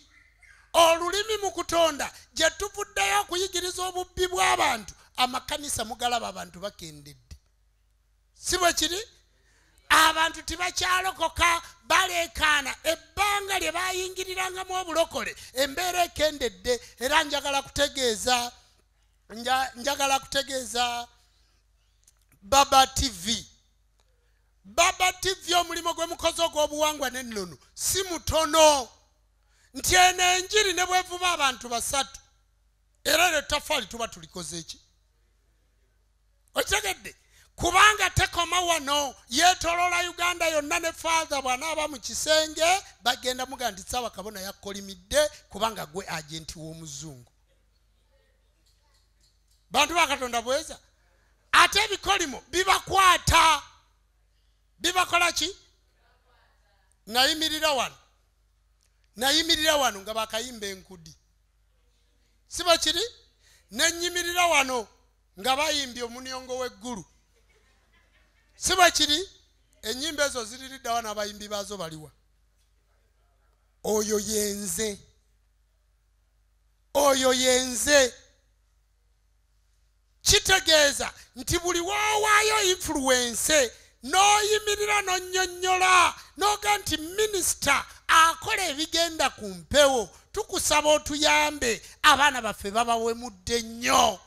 S1: Olulimi mu kutonda gye tuvuddeyo okuyigiriza obubbi bw'abantu, amakanisa mugalaba abantu bakendedde. Si bwe kiri? Abantu tibakyalokoka, baleekaana. Ebbanga lye baayingirirangamu obulokole embeera ekendedde. Era njagala kutegeeza Baba TV. Baba TV omulimu gwe mukozi ogw'obuwangwa n'ennono si mutono. Nti eno enjiri ne bwevuba abantu 3, era eryo ttaffaali tuba tulikoze ki? Okitegedde? Kubanga tekoma wano, yeetoloola Uganda yonna ne Father bw'anaaba mu kisenge bagenda muga nti Ssaabakabona yakkolimidde kubanga gwe agenti w'omuzungu. Bantu ba Katonda bweza. Ate ebikolimo bibakwata. Bibakola ki? Nayimirira wano nga bakayimba enkudi. Si bwe kiri? Nenyimirira wano nga bayimbye omuniongo w'eggulu. Si bwe kiri? Ennyimba ezo ziriridda wano, abayimbi baazo baliwa? Oyo yenze. Oyo yenze. Kitegeeza nti buli woowaayo influence n'oyimirira n'onnyonnyola n'oga nti minisita akola ebigenda ku mpewo, tukusaba otuyambe abaana baffe babawemudde nnyo.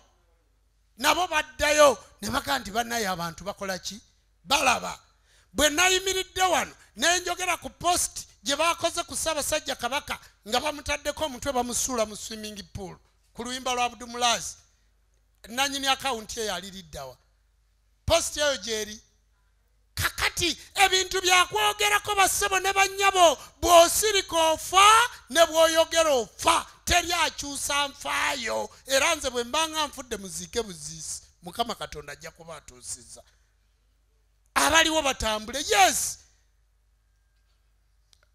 S1: Nabo baddayo ne baga nti bannaye abantu bakola ki? Balaba. Bwe nayimiridde wano ne njogera ku post gye baakoze ku Ssaabasajja Kabaka nga bamutaddeko omutwe bamusuula mu swimming pool ku luyimba lwa Abdumulazi, nannyini akawunti eyo aliriddawa? Post eyo gy'eri. Kakati ebintu byakwogerako bassebo ne bannyabo, bw'osirika ofa ne bw'oyogera ofa, teri akyusa nfaayo. Era nze bwe mbanga nfudde muziike buziisi, Mukama Katonda ajja kuba atuusizza. Abaliwo batambule. Yes,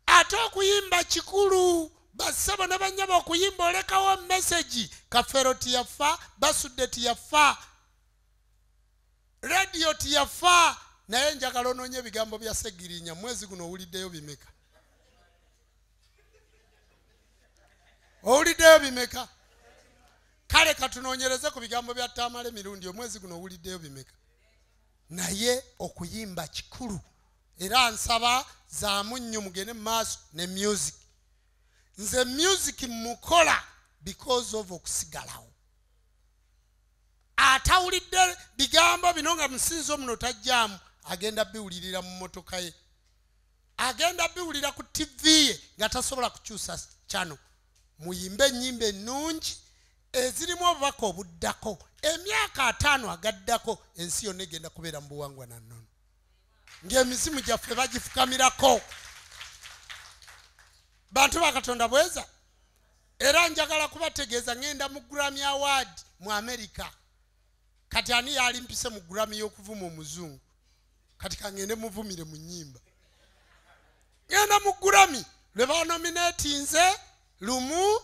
S1: ate okuyimba kikulu bassebo ne bannyabo, okuyimba olekawo message. Kafeero tiyafa, Basudde tiyafa, rediyo tiyafa. Naye njagala onoonye ebigambo bya Ssegirinya mwezi guno owuliddeyo bimeka? Owuliddeyo bimeka? Kale katunoonyereze ku bigambo bya Tamale Mirundi, omwezi guno owuliddeyo bimeka? Naye okuyimba kikulu. Era nsaba za munnyo mugende mu maaso ne music. Nze music mukola because of okusigalawo. Atawulidde bigambo bino nga musinzo muno tajjaamu, agenda biwulirira mu mmotoka ye, agenda biwulira ku TV ye nga tasobola kukyusa channel. Muyimbe ennyimba ennungi ezirimu obubaka obuddako. Emyaka 5 agaddako ensi yonna egenda kubeera mu buwangwa na nnono, ng'emizimu gyaffe bagifukamirako. Bantu ba Katonda bweza. Era njagala kubategeeza ngenda mu Grammy Award mu America. Kati ani yali mpise mu Grammy y'okuvuma omuzungu? Kati kangende muvumire mu nnyimba. Ngenda mu Grammy lwe banominatinze lumu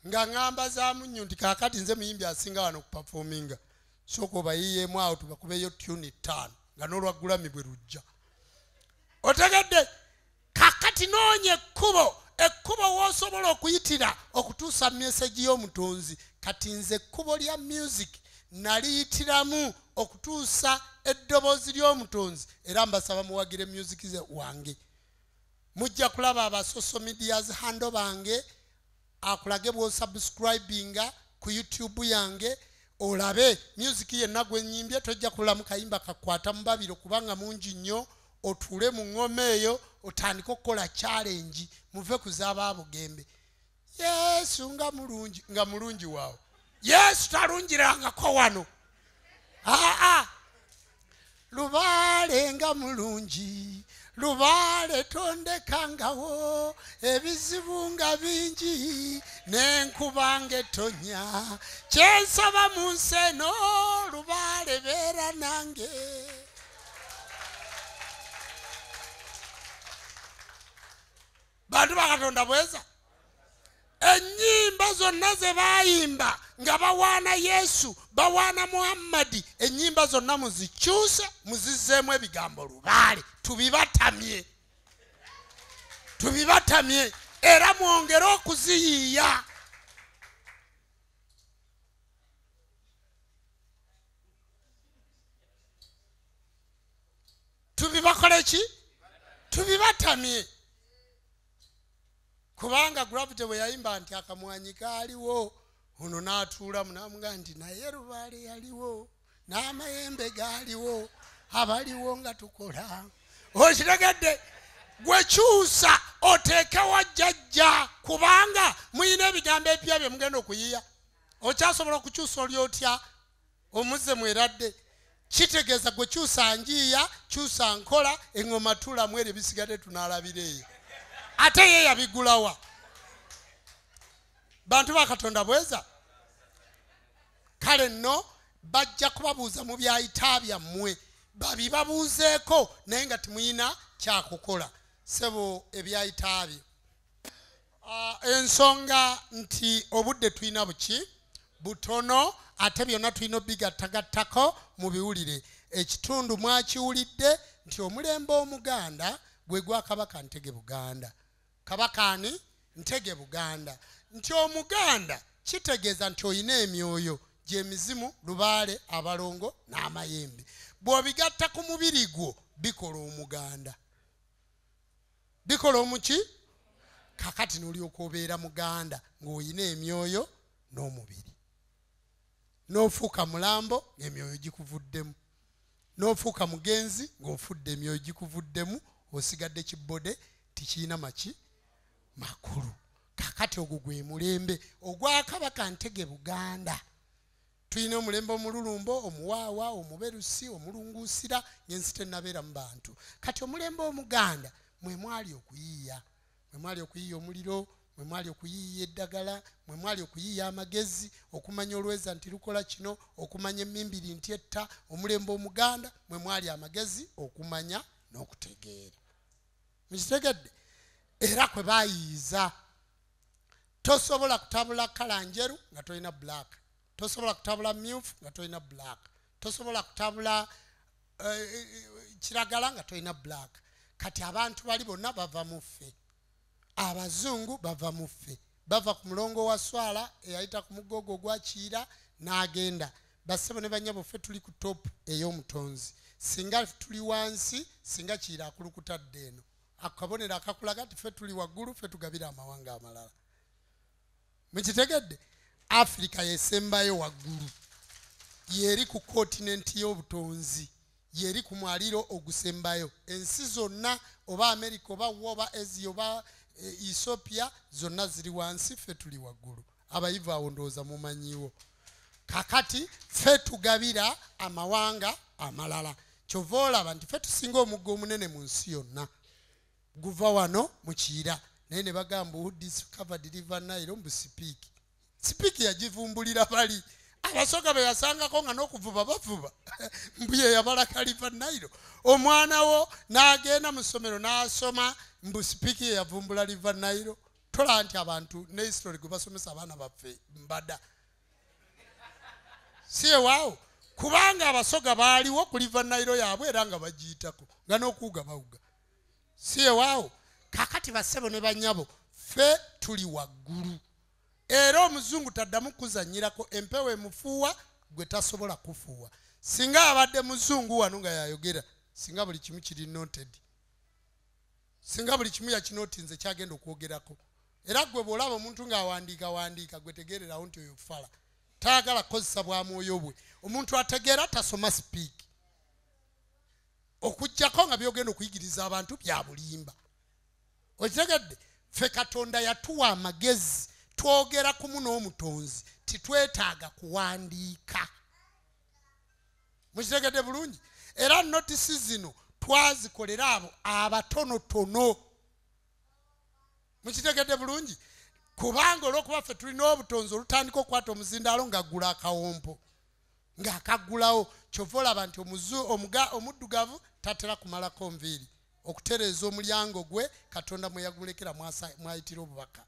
S1: nga ngamba za munnyo nti kaakati nze muyimbi asinga wano okuperforminga. Sooka obayiyeemu awo tubakubeyo tune 5 nga n'olwa Grammy bwe lujja. Otegedde? Kakati noonya ekkubo, ekkubo w'osobola okuyitira okutuusa message y'omutonzi. Kati nze ekkubo lya music naliyitiramu okutuusa eddoboozi ly'omutonzi, era mbasaba muwagire music ze wange. Mujja kulaba aba social medias handle bange, akulage bw'osubscribinga ku YouTube yange, olabe music yenna gwe nnyimbye. Tojja kulamu kayimba kakwata mu babiro kubanga mungi nnyo. Otuule mu ng'oma eyo otandike okukola challenge, muve ku z'abaabugembe. Yesu nga mulungi, nga mulungi waawo. Yesu talungirangako wano. Aa, lubaale nga mulungi, lubaale tondekangawo, ebizibu nga bingi n'enkuba ng'etonya, kyensaba mu nsi eno lubaale beera nange. Bantu ba Katonda bweza. Ennyimba zonna ze baayimba nga bawaana Yesu, bawaana Muhammadi, ennyimba zonna muzikyuse, muzizzeemu ebigambo lubaale, tubibatamye, tubibatamye, era mwongere okuziyiiya. Tubibakole ki? Tubibatamye. Kubanga Gravity bwe yayimba nti akamwanyi kaaliwo, ono n'atuulamu n'amugamba nti naye lubaale yaliwo, n'amayembe gaaliwo, abaliwo nga tukola. Okitegedde? Gwe kyusa oteekewo jjajja, kubanga muyina ebigambo ebipya bye mugenda okuyiya. Okyasobola okukyusa oli otya omuzze mweradde? Kitegeeza gwe kyusa njiiya, kyusa nkola, eŋŋoma tuulamu eryo ebisigadde tunaalabira eyo. Ate ye yabigulawa. Bantu ba Katonda bweza. Kale nno bajja kubabuuza mu byayita byammwe, babibabuuzeeko naye nga temuyina kyakukola. Ssebo ebyayita byo. Ensonga nti obudde tulina buki butono, ate byonna tulina obigattagattako mu biwulire. Ekitundu mwakiwulidde nti omulembe Omuganda gwe gwa Kabaka Ntege Buganda. Kabaka ani? Ntege Buganda. Nti Omuganda kitegeeza nti olina emyoyo gy'emizimu, lubaale, abalongo n'amayembe. Bw'obigatta ku mubiri gwo bikola Omuganda. Bikola omuki? Kakati n'olyoka obeera Muganda ng'olina emyoyo n'omubiri. N'ofuuka mulambo ng'emyoyo gikuvuddemu. N'ofuuka mugenzi ng'ofudde emyoyo gikuvuddemu, osigadde kibode tikirina maki makulu. Kakati ogwo gwe mulembe ogwa Kabaka Ntege Buganda. Tulina omulembe omululumbo, omuwaawa, omuberusi, omulunguusira, ng'ensi tennabeera mu bantu. Kati omulembe Omuganda mwe mwali okuyiiya, mwe mwali okuyiiya omuliro, mwe mwali okuyiiya eddagala, mwe mwali okuyiiya amagezi, okumanya olweza nti lukola kino, okumanya emimbiri nti etta. Omulembe Omuganda mwe mwali amagezi, okumanya n'okutegeera. Mukitegedde? Era kwe baayiiza. Tosobola kutabula kala njeru nga tolina black, tosobola kutabula myufu nga tolina black, tosobola kutabula kiragala nga tolina black. Kati abantu bali bonna bava mu ffe. Abazungu bava mu ffe, bava ku mulongo wa Swala eyayita ku mugogo ogwa Kiira n'agenda. Bassebo ne bannyabo, ffe tuli ku top ey'omutonzi. Singa tuli wansi, singa Kiyira akulukuta dde eno. Akabonero akakulaga nti ffe tuli waggulu, ffe tugabira amawanga amalala. Mukitegedde? Afirika yesembayo waggulu, yeri ku kontinenti y'obutonzi, yeri ku mwaliro ogusembayo. Ensi zonna, oba Amerika oba wo oba Asia oba Ethiopia, zonna ziri wansi, ffe tuli waggulu. Abayivu awo ndowooza mumanyiwo. Kakati ffe tugabira amawanga amalala. Kyova olaba nti ffe tusinga omugga omunene mu nsi yonna, guva wano mu Kiyira. Naye ne bagamba, "Who discovered River Nile?" Mbu Speke. Speke yagivumbulira bali Abasoga be yasangako nga n'okuvuba bavuba. Mbu ye yabalaka River Nile. Omwana wo n'agenda mu ssomero n'asoma mbu Speke ye yavumbula River Nile. Tolaba nti abantu ne history gwe basomesa abaana baffe mbada si ewaawo, kubanga Abasoga baaliwo ku River Nile yaabwe era nga bagiyitako nga n'okuwuga bawuga. Si ewaawo? Kakati bassebo ne bannyabo, ffe tuli waggulu, era omuzungu taddamu kuzannyirako. Empewo emufuuwa, gwe tasobola kufuuwa. Singa abadde muzungu wano nga yayogera, singa buli kimu kiri noted, singa buli kimu yakinotinze kyagenda okwogerako. Era gwe bw'olaba omuntu ng'awandiika wandiika, gwe tegeererawo nti oyo fala, tayagala kukozesa bwa mwoyo bwe. Omuntu ategeera tasoma speak, okugjako nga byogenda okuyigiriza abantu bya bulimba. Okitegedde? Ffe Katonda yatuwa amagezi, twogera kumu n'omutonzi, titwetaaga kuwandiika. Mukitegedde bulungi? Era notes zino twazikolera abo abatonotono. Mukitegedde bulungi? Kubanga olwokuba ffe tulina obutonzi, olutandika okukwata omuzindaalo ng'aggula akawompo ng'akaggulawo. Kyova olaba nti omuddugavu tatera kumalako nviiri okutereeza omulyango gwe Katonda mwe yagulekera mwayitira obubaka.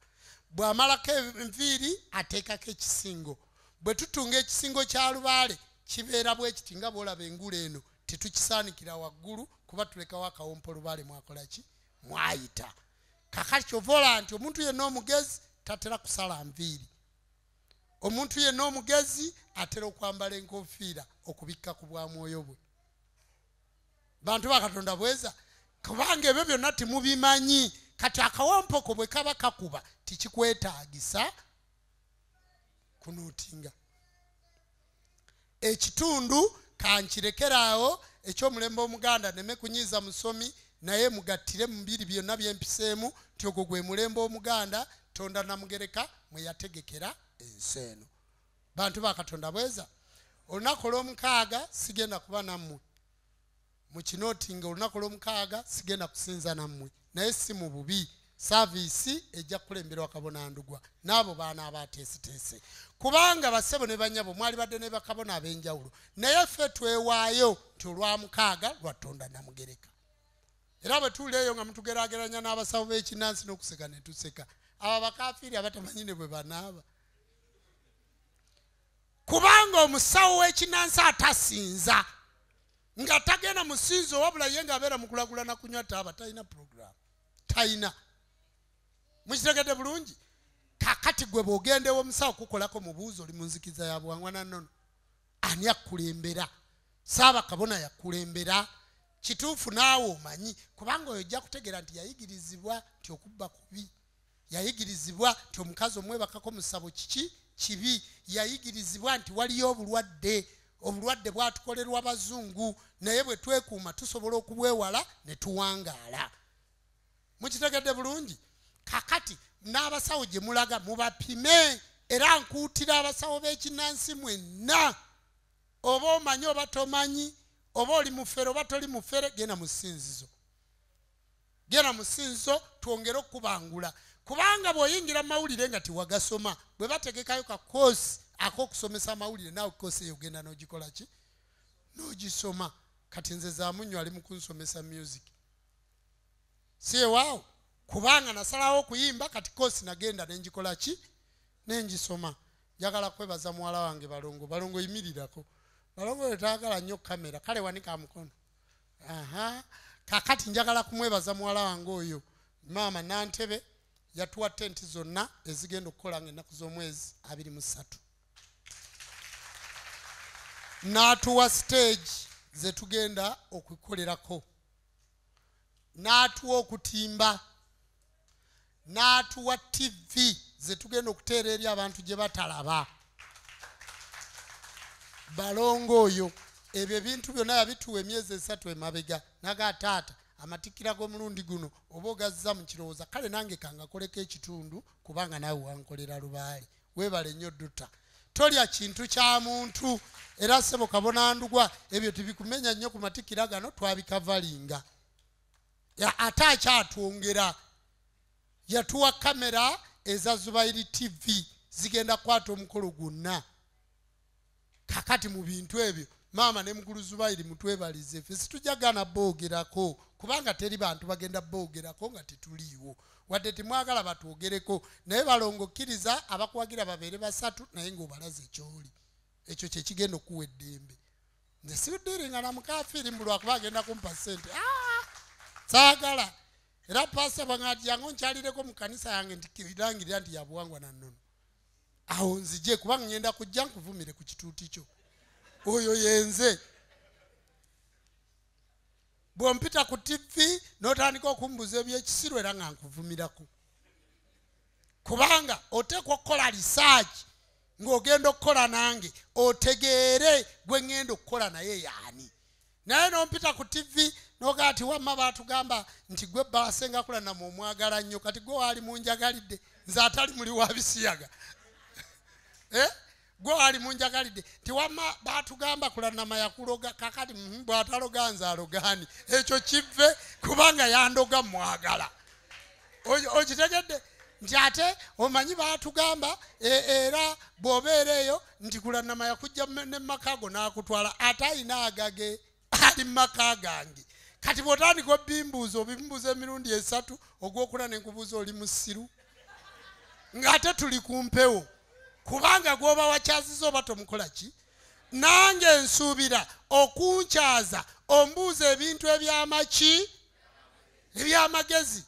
S1: Bw'amalako enviiri, ateekako ekisingo. Bwe tutunga ekisingo kya lubaale, kibeera bwe kiti nga bw'olaba engula eno. Tetukisaanikira waggulu kuba tulekawo akawompo lubaale mwakola ki, mwayita. Kakati kyova olaba nti omuntu yenna omugezi tatera kusala nviiri. Omuntu yenna omugezi atera okwambala enkofiira okubikka ku bwa mwoyo bwe. Bantu ba Katonda, bweza, kubanga ebyo byonna temubimanyi. Kati akawompoko bwe kaba kakuba, tikikwetaagisa kunotinga. Ekitundu kankirekeraawo ekyomulembe Omuganda, neme kunyiiza musomi, naye mugattire mu biri byonna byempiseemu nti ogwo gwe mulembe Omuganda Tonda Namugereka mwe yategekera ensi eno. Bantu ba Katonda, bweza, olunaku olwomukaaga sigenda kuba nammwe. Mukinotinga, olunaku olwomukaaga sigenda kusinza nammwe, naye si mu bubi. Service ejja kukulemberwa kabona Ndugwa n'abo baana abateeseteese, kubanga bassebo ne bannyabo, mwali badde ne bakabona ab'enjawulo, naye ffe twewaayo nti olwamukaaga lwa Tonda Namugereka. Era bwe tuula eyo nga mutugeraageranya n'abasawo b'ekinansi, n'okuseka ne tuseka abo abakafiiri abatamanyi ne bwe banaaba, kubanga omusawo w'ekinansi atasinza, nga tagenda musinzo, wabula ye ng'abeera mu kulagula na kunywa taaba, talina program, talina. Mukitegedde bulungi? Kakati gwe bw'ogendewo omusawo kukolako, mubuuzo, oli mu nzikiza ya buwangwa na nnono, ani akulembera? Saaba kabona yakulembera kituufu, naawe omanyi, kubanga oyo ojja kutegeera nti yayigirizibwa nti okubba kubi, yayigirizibwa nti omukazi omwebakako musabo kiki kibi, yayigirizibwa nti waliyo obulwadde, obulwadde bwatukolerwa bazungu, naye bwe twekuuma tusobola okubwewala ne tuwangaala. Mukitegedde bulungi? Kakati n'abasawo gye mulaga mubapime. Era nkuutira abasawo b'ekinansi mwenna, oba omanyi oba tomanyi, oba oli mufere oba toli mufere, genda mu ssinzizo, genda mu ssinzizo twongere okubangula. Kubanga bw'oyingira mu mawulire nga tiwagasoma, bwe bategekayo ka course ak'okusomesa amawulire, naawe course eyo ogenda n'ogikola ki, n'ogisoma. Kati nze Zamunywa ali mu kunsomesa music, si ewaawo, kubanga nasalawo okuyimba. Kati course nagenda nenjikola ki, nengisoma. Njagala kwebaza muwala wange Balongo. Balongo, yimirirako. Balongo oyo tayagala nnyo kamera, kale wanika mukono. Aha, kakati njagala kumwebaza muwala wange oyo. Maama Nantebe yatuwa tenti zonna ezigenda okukola nga ennaku z'omwezi 23. N'atuwa stage ze tugenda okukolerako, n'atuwa okutimba, n'atuwa TV ze tugenda okuteera eri abantu gye batalaba. Balongo oyo ebyo ebintu byonna yabituwa emyezi 3 emabega. Naga taata amatikkira g'omulundi guno oba ogazza mu kirowooza, kale nange kangakoleko ekitundu kubanga naawe wankolera lubaale. Weebale nnyo Dutta, tolya kintu kya muntu. Era ssebo Kabona Ndugwa ebyo tebikumenya nnyo ku matikkira gano, twabikavalinga. Ate akyatwongera, yatuwa kamera eza Zubairi TV zigenda kukwata omukolo gwonna. Kakati mu bintu ebyo maama ne mukulu Zubairi mutwebalize, ffe situjagana boogerako kubanga teri bantu bagenda boogerako nga tetuliiwo. Wadde temwagala batwogereko, naye balongo kkiriza abakuwagira babeere 3 naye ng'obalaze ky'oli. Ekyo kye kigenda okuwa eddembe. Nze sidiringa na mukafiiri mbu lwakuba agenda kumpa ssente. Saagala. Era pasita bw'angamba jangu nkyalireko mu kkanisa yange nti kirangirira nti ya buwangwa na nnono. Awo nzije kubanga ngenda kujja nkuvumire ku kituuti kyo. Oyo yenze. Bw'ompita ku TV n'otandika okumbuuza ebyekisiru era nga nkuvumirako. Kubanga oteekwa okukola research ng'ogenda okukola nange otegeere gwe ŋŋenda okukola naye yaani. Naye n'ompita ku TV n'ogaa nti wamma baatugamba nti gwe Bbasenga Kulanama omwagala nnyo, kati gwe waali munjagalidde nze atali muli wa bisiyaga. Gwe waali munjagalidde nti wamma baatugamba Kulanama yakuloga, kakati bw'ataloga nze alogaani? Ekyo kive kubanga yandoga mwagala. Okitegedde nti ate omanyi baatugamba era bw'obeera eyo nti Kulanama yakujja ne maka go n'akutwala, ate ayina agage ali mu maka gange. Kati bw'otandika obimbuuza obimbuuza emirundi 3, ogwokuna ne nkubuuza oli musiru ng'ate tuli ku mpewo, kubanga gw'oba wakyaziza oba tomukola ki. Nange nsuubira okunkyaza ombuuza ebintu ebyamaki ebyamagezi.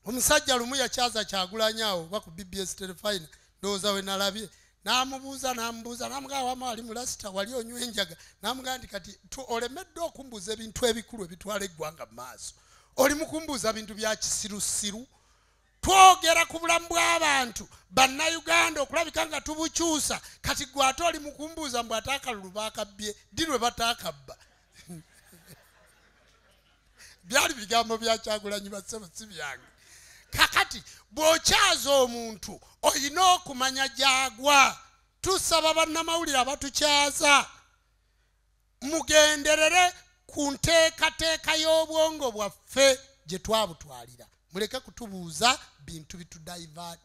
S1: Omusajja lumu yakyaza Kyagulanyi awo oba ku BBS Terefayina, ndowooza we nalabye, n'amubuuza n'amugamba wama wali mulasita wali onywa enjaga, n'amugamba nti kati olemeddwa okumbuuza ebintu ebikulu ebitwala eggwanga mu maaso, oli mu kumbuuza bintu bya kisirusiru. Twogera ku bulamu bw'abantu bannayuganda okulabika nga tubukyusa, kati gwe ate oli mu kumbuuza mbu ate akalulu baakabbye, ddi lwe bataakabba? Byali bigambo bya Kyagulanyi bassebo, si byange. Kakati bw'okyaza omuntu olina okumanya gy'agwa. Tusaba bannamawulire abatukyaza mugenderere ku nteekateeka y'obwongo bwaffe gye twabutwalira, muleke kutubuuza bintu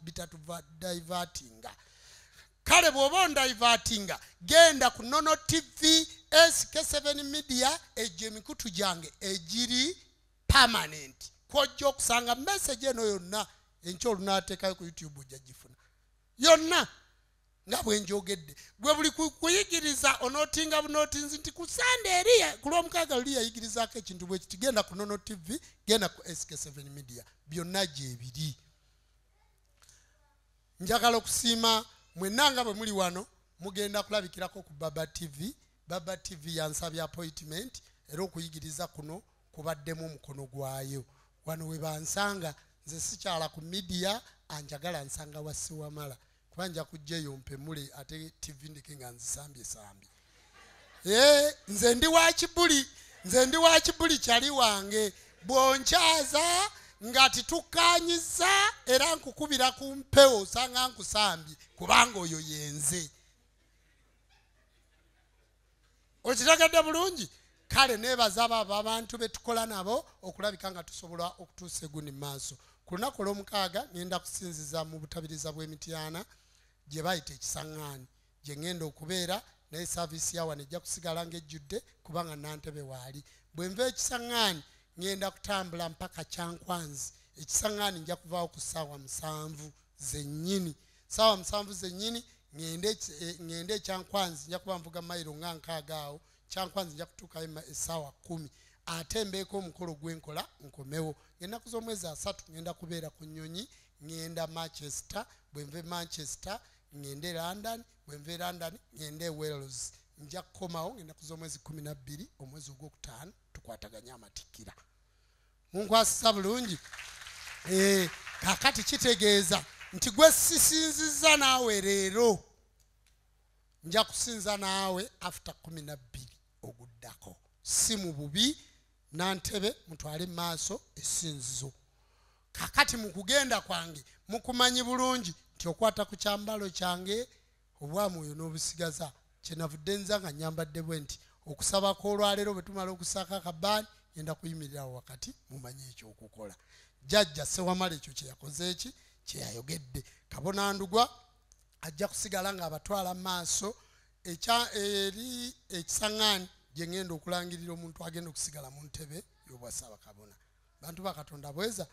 S1: bitatudivertinga. Kale bw'oba ondivertinga genda ku Nono TV, SK7 Media, egyo emikutu gyange egiri permanent kwojja okusanga message eno yonna. Enkya olunaateekayo ku YouTube ojja gifuna yonna nga bwe njogedde. Gwe buli kuyigiriza onootinga bunootinzi nti ku Sande eri ku Lwomukaaga luli yayigirizaako ekintu bwe kiti. Genda ku Nono TV, genda ku SK7 Media, byonna gyebiri. Njagala okusiima mwenna nga bwe muli wano. Mugenda kulabikirako ku Baba TV. Baba TV yansabye appointment, era okuyigiriza kuno kubaddemu omukono gwayo. Wano we bansanga, nze sikyala ku media, anjagala nsanga wa Ssewamala, kuba nja kujja eyo mpemule ate TV ndeke nga nzisambye sambye. Nze ndi wa kibuli, nze ndi wa kibuli kyali wange. Bw'onkyaza nga titukkaanyiza era nkukubira ku mpewo osanga nkusambye, kubanga oyo yenze. Okitegedde bulungi? Kale neebaza abo abantu be tukola nabo okulabika nga tusobola okutuusa egundi mu maaso. Ku lunaku olwomukaaga ngenda kusinziza mu butabiriza bw'Emityana gye bayita Ekisaŋŋaani, gye ŋŋenda okubeera, naye saaviisi ya wano ejja kusigala ng'ejjudde kubanga Nantebe waali. Bwe nva Ekisaŋŋaani ŋŋenda kutambula mpaka Kyankwanzi. Ekisaŋŋaani nja kuvaawo ku ssaawa 7 zennyini, ssaawa 7 zennyini ŋŋende Ekyankwanzi. Nja kuba nvuga mayiro nga 60 awo. Kyankwanzi nja kutuukayo essaawa 10, ate mbeeko omukolo gwenkola nkomewo. Ennaku z'omwezi 3 ŋŋenda kubeera ku nnyonyi, ŋŋenda Manchester. Bwe nva e Manchester ŋŋende London, bwe nva e London ŋŋende e Wales. Nja kukomawo ng'ennaku z'omwezi 12 omwezi ogwokutaano, tukwataganye amatikkira. Munkwasisa bulungi. Kaakati kitegeeza nti gwe sisinzizza naawe leero, nja kusinza naawe after 12 oguddako. Si mu bubi, Nantebe mutwale maaso essinzizo. Kakati mu kugenda kwange mukumanyi bulungi nti okwata ku kyambalo kyange obwamwoyo n'obusigaza. Kyenavudde nza nga nyambadde bwe nti okusaba kw'olwaleero bwe tumala okusaako akabaani, ngenda kuyimirirawo wakati mumanye ekyokukola. Jjajja Ssewamala ekyo kye yakoze, eki kye yayogedde. Kabona Ndugwa ajja kusigala ng'abatwala mu maaso eri ekisaŋŋaani gye ngenda okulangirira omuntu agenda okusigala mu ntebe y'obwassaabakabona. Bantu ba Katonda, bweza.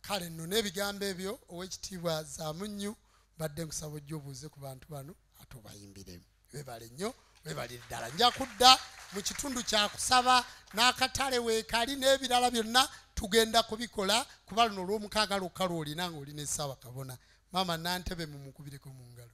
S1: Kale nno n'ebigambo ebyo, ow'ekitiibwa Zaamunnyu, badde nkusaba ojja obuuze ku bantu bano ate obayimbiremu. Webale nnyo, webalire ddala. Nja kudda mu kitundu kyakusaba n'akatale weekali n'ebirala byonna tugenda kubikola, kuba luno olw'omukaaga lwokka lw'olina ng'olina essaawa kabona. Maama Nantebe mumukubireko mu ngalo.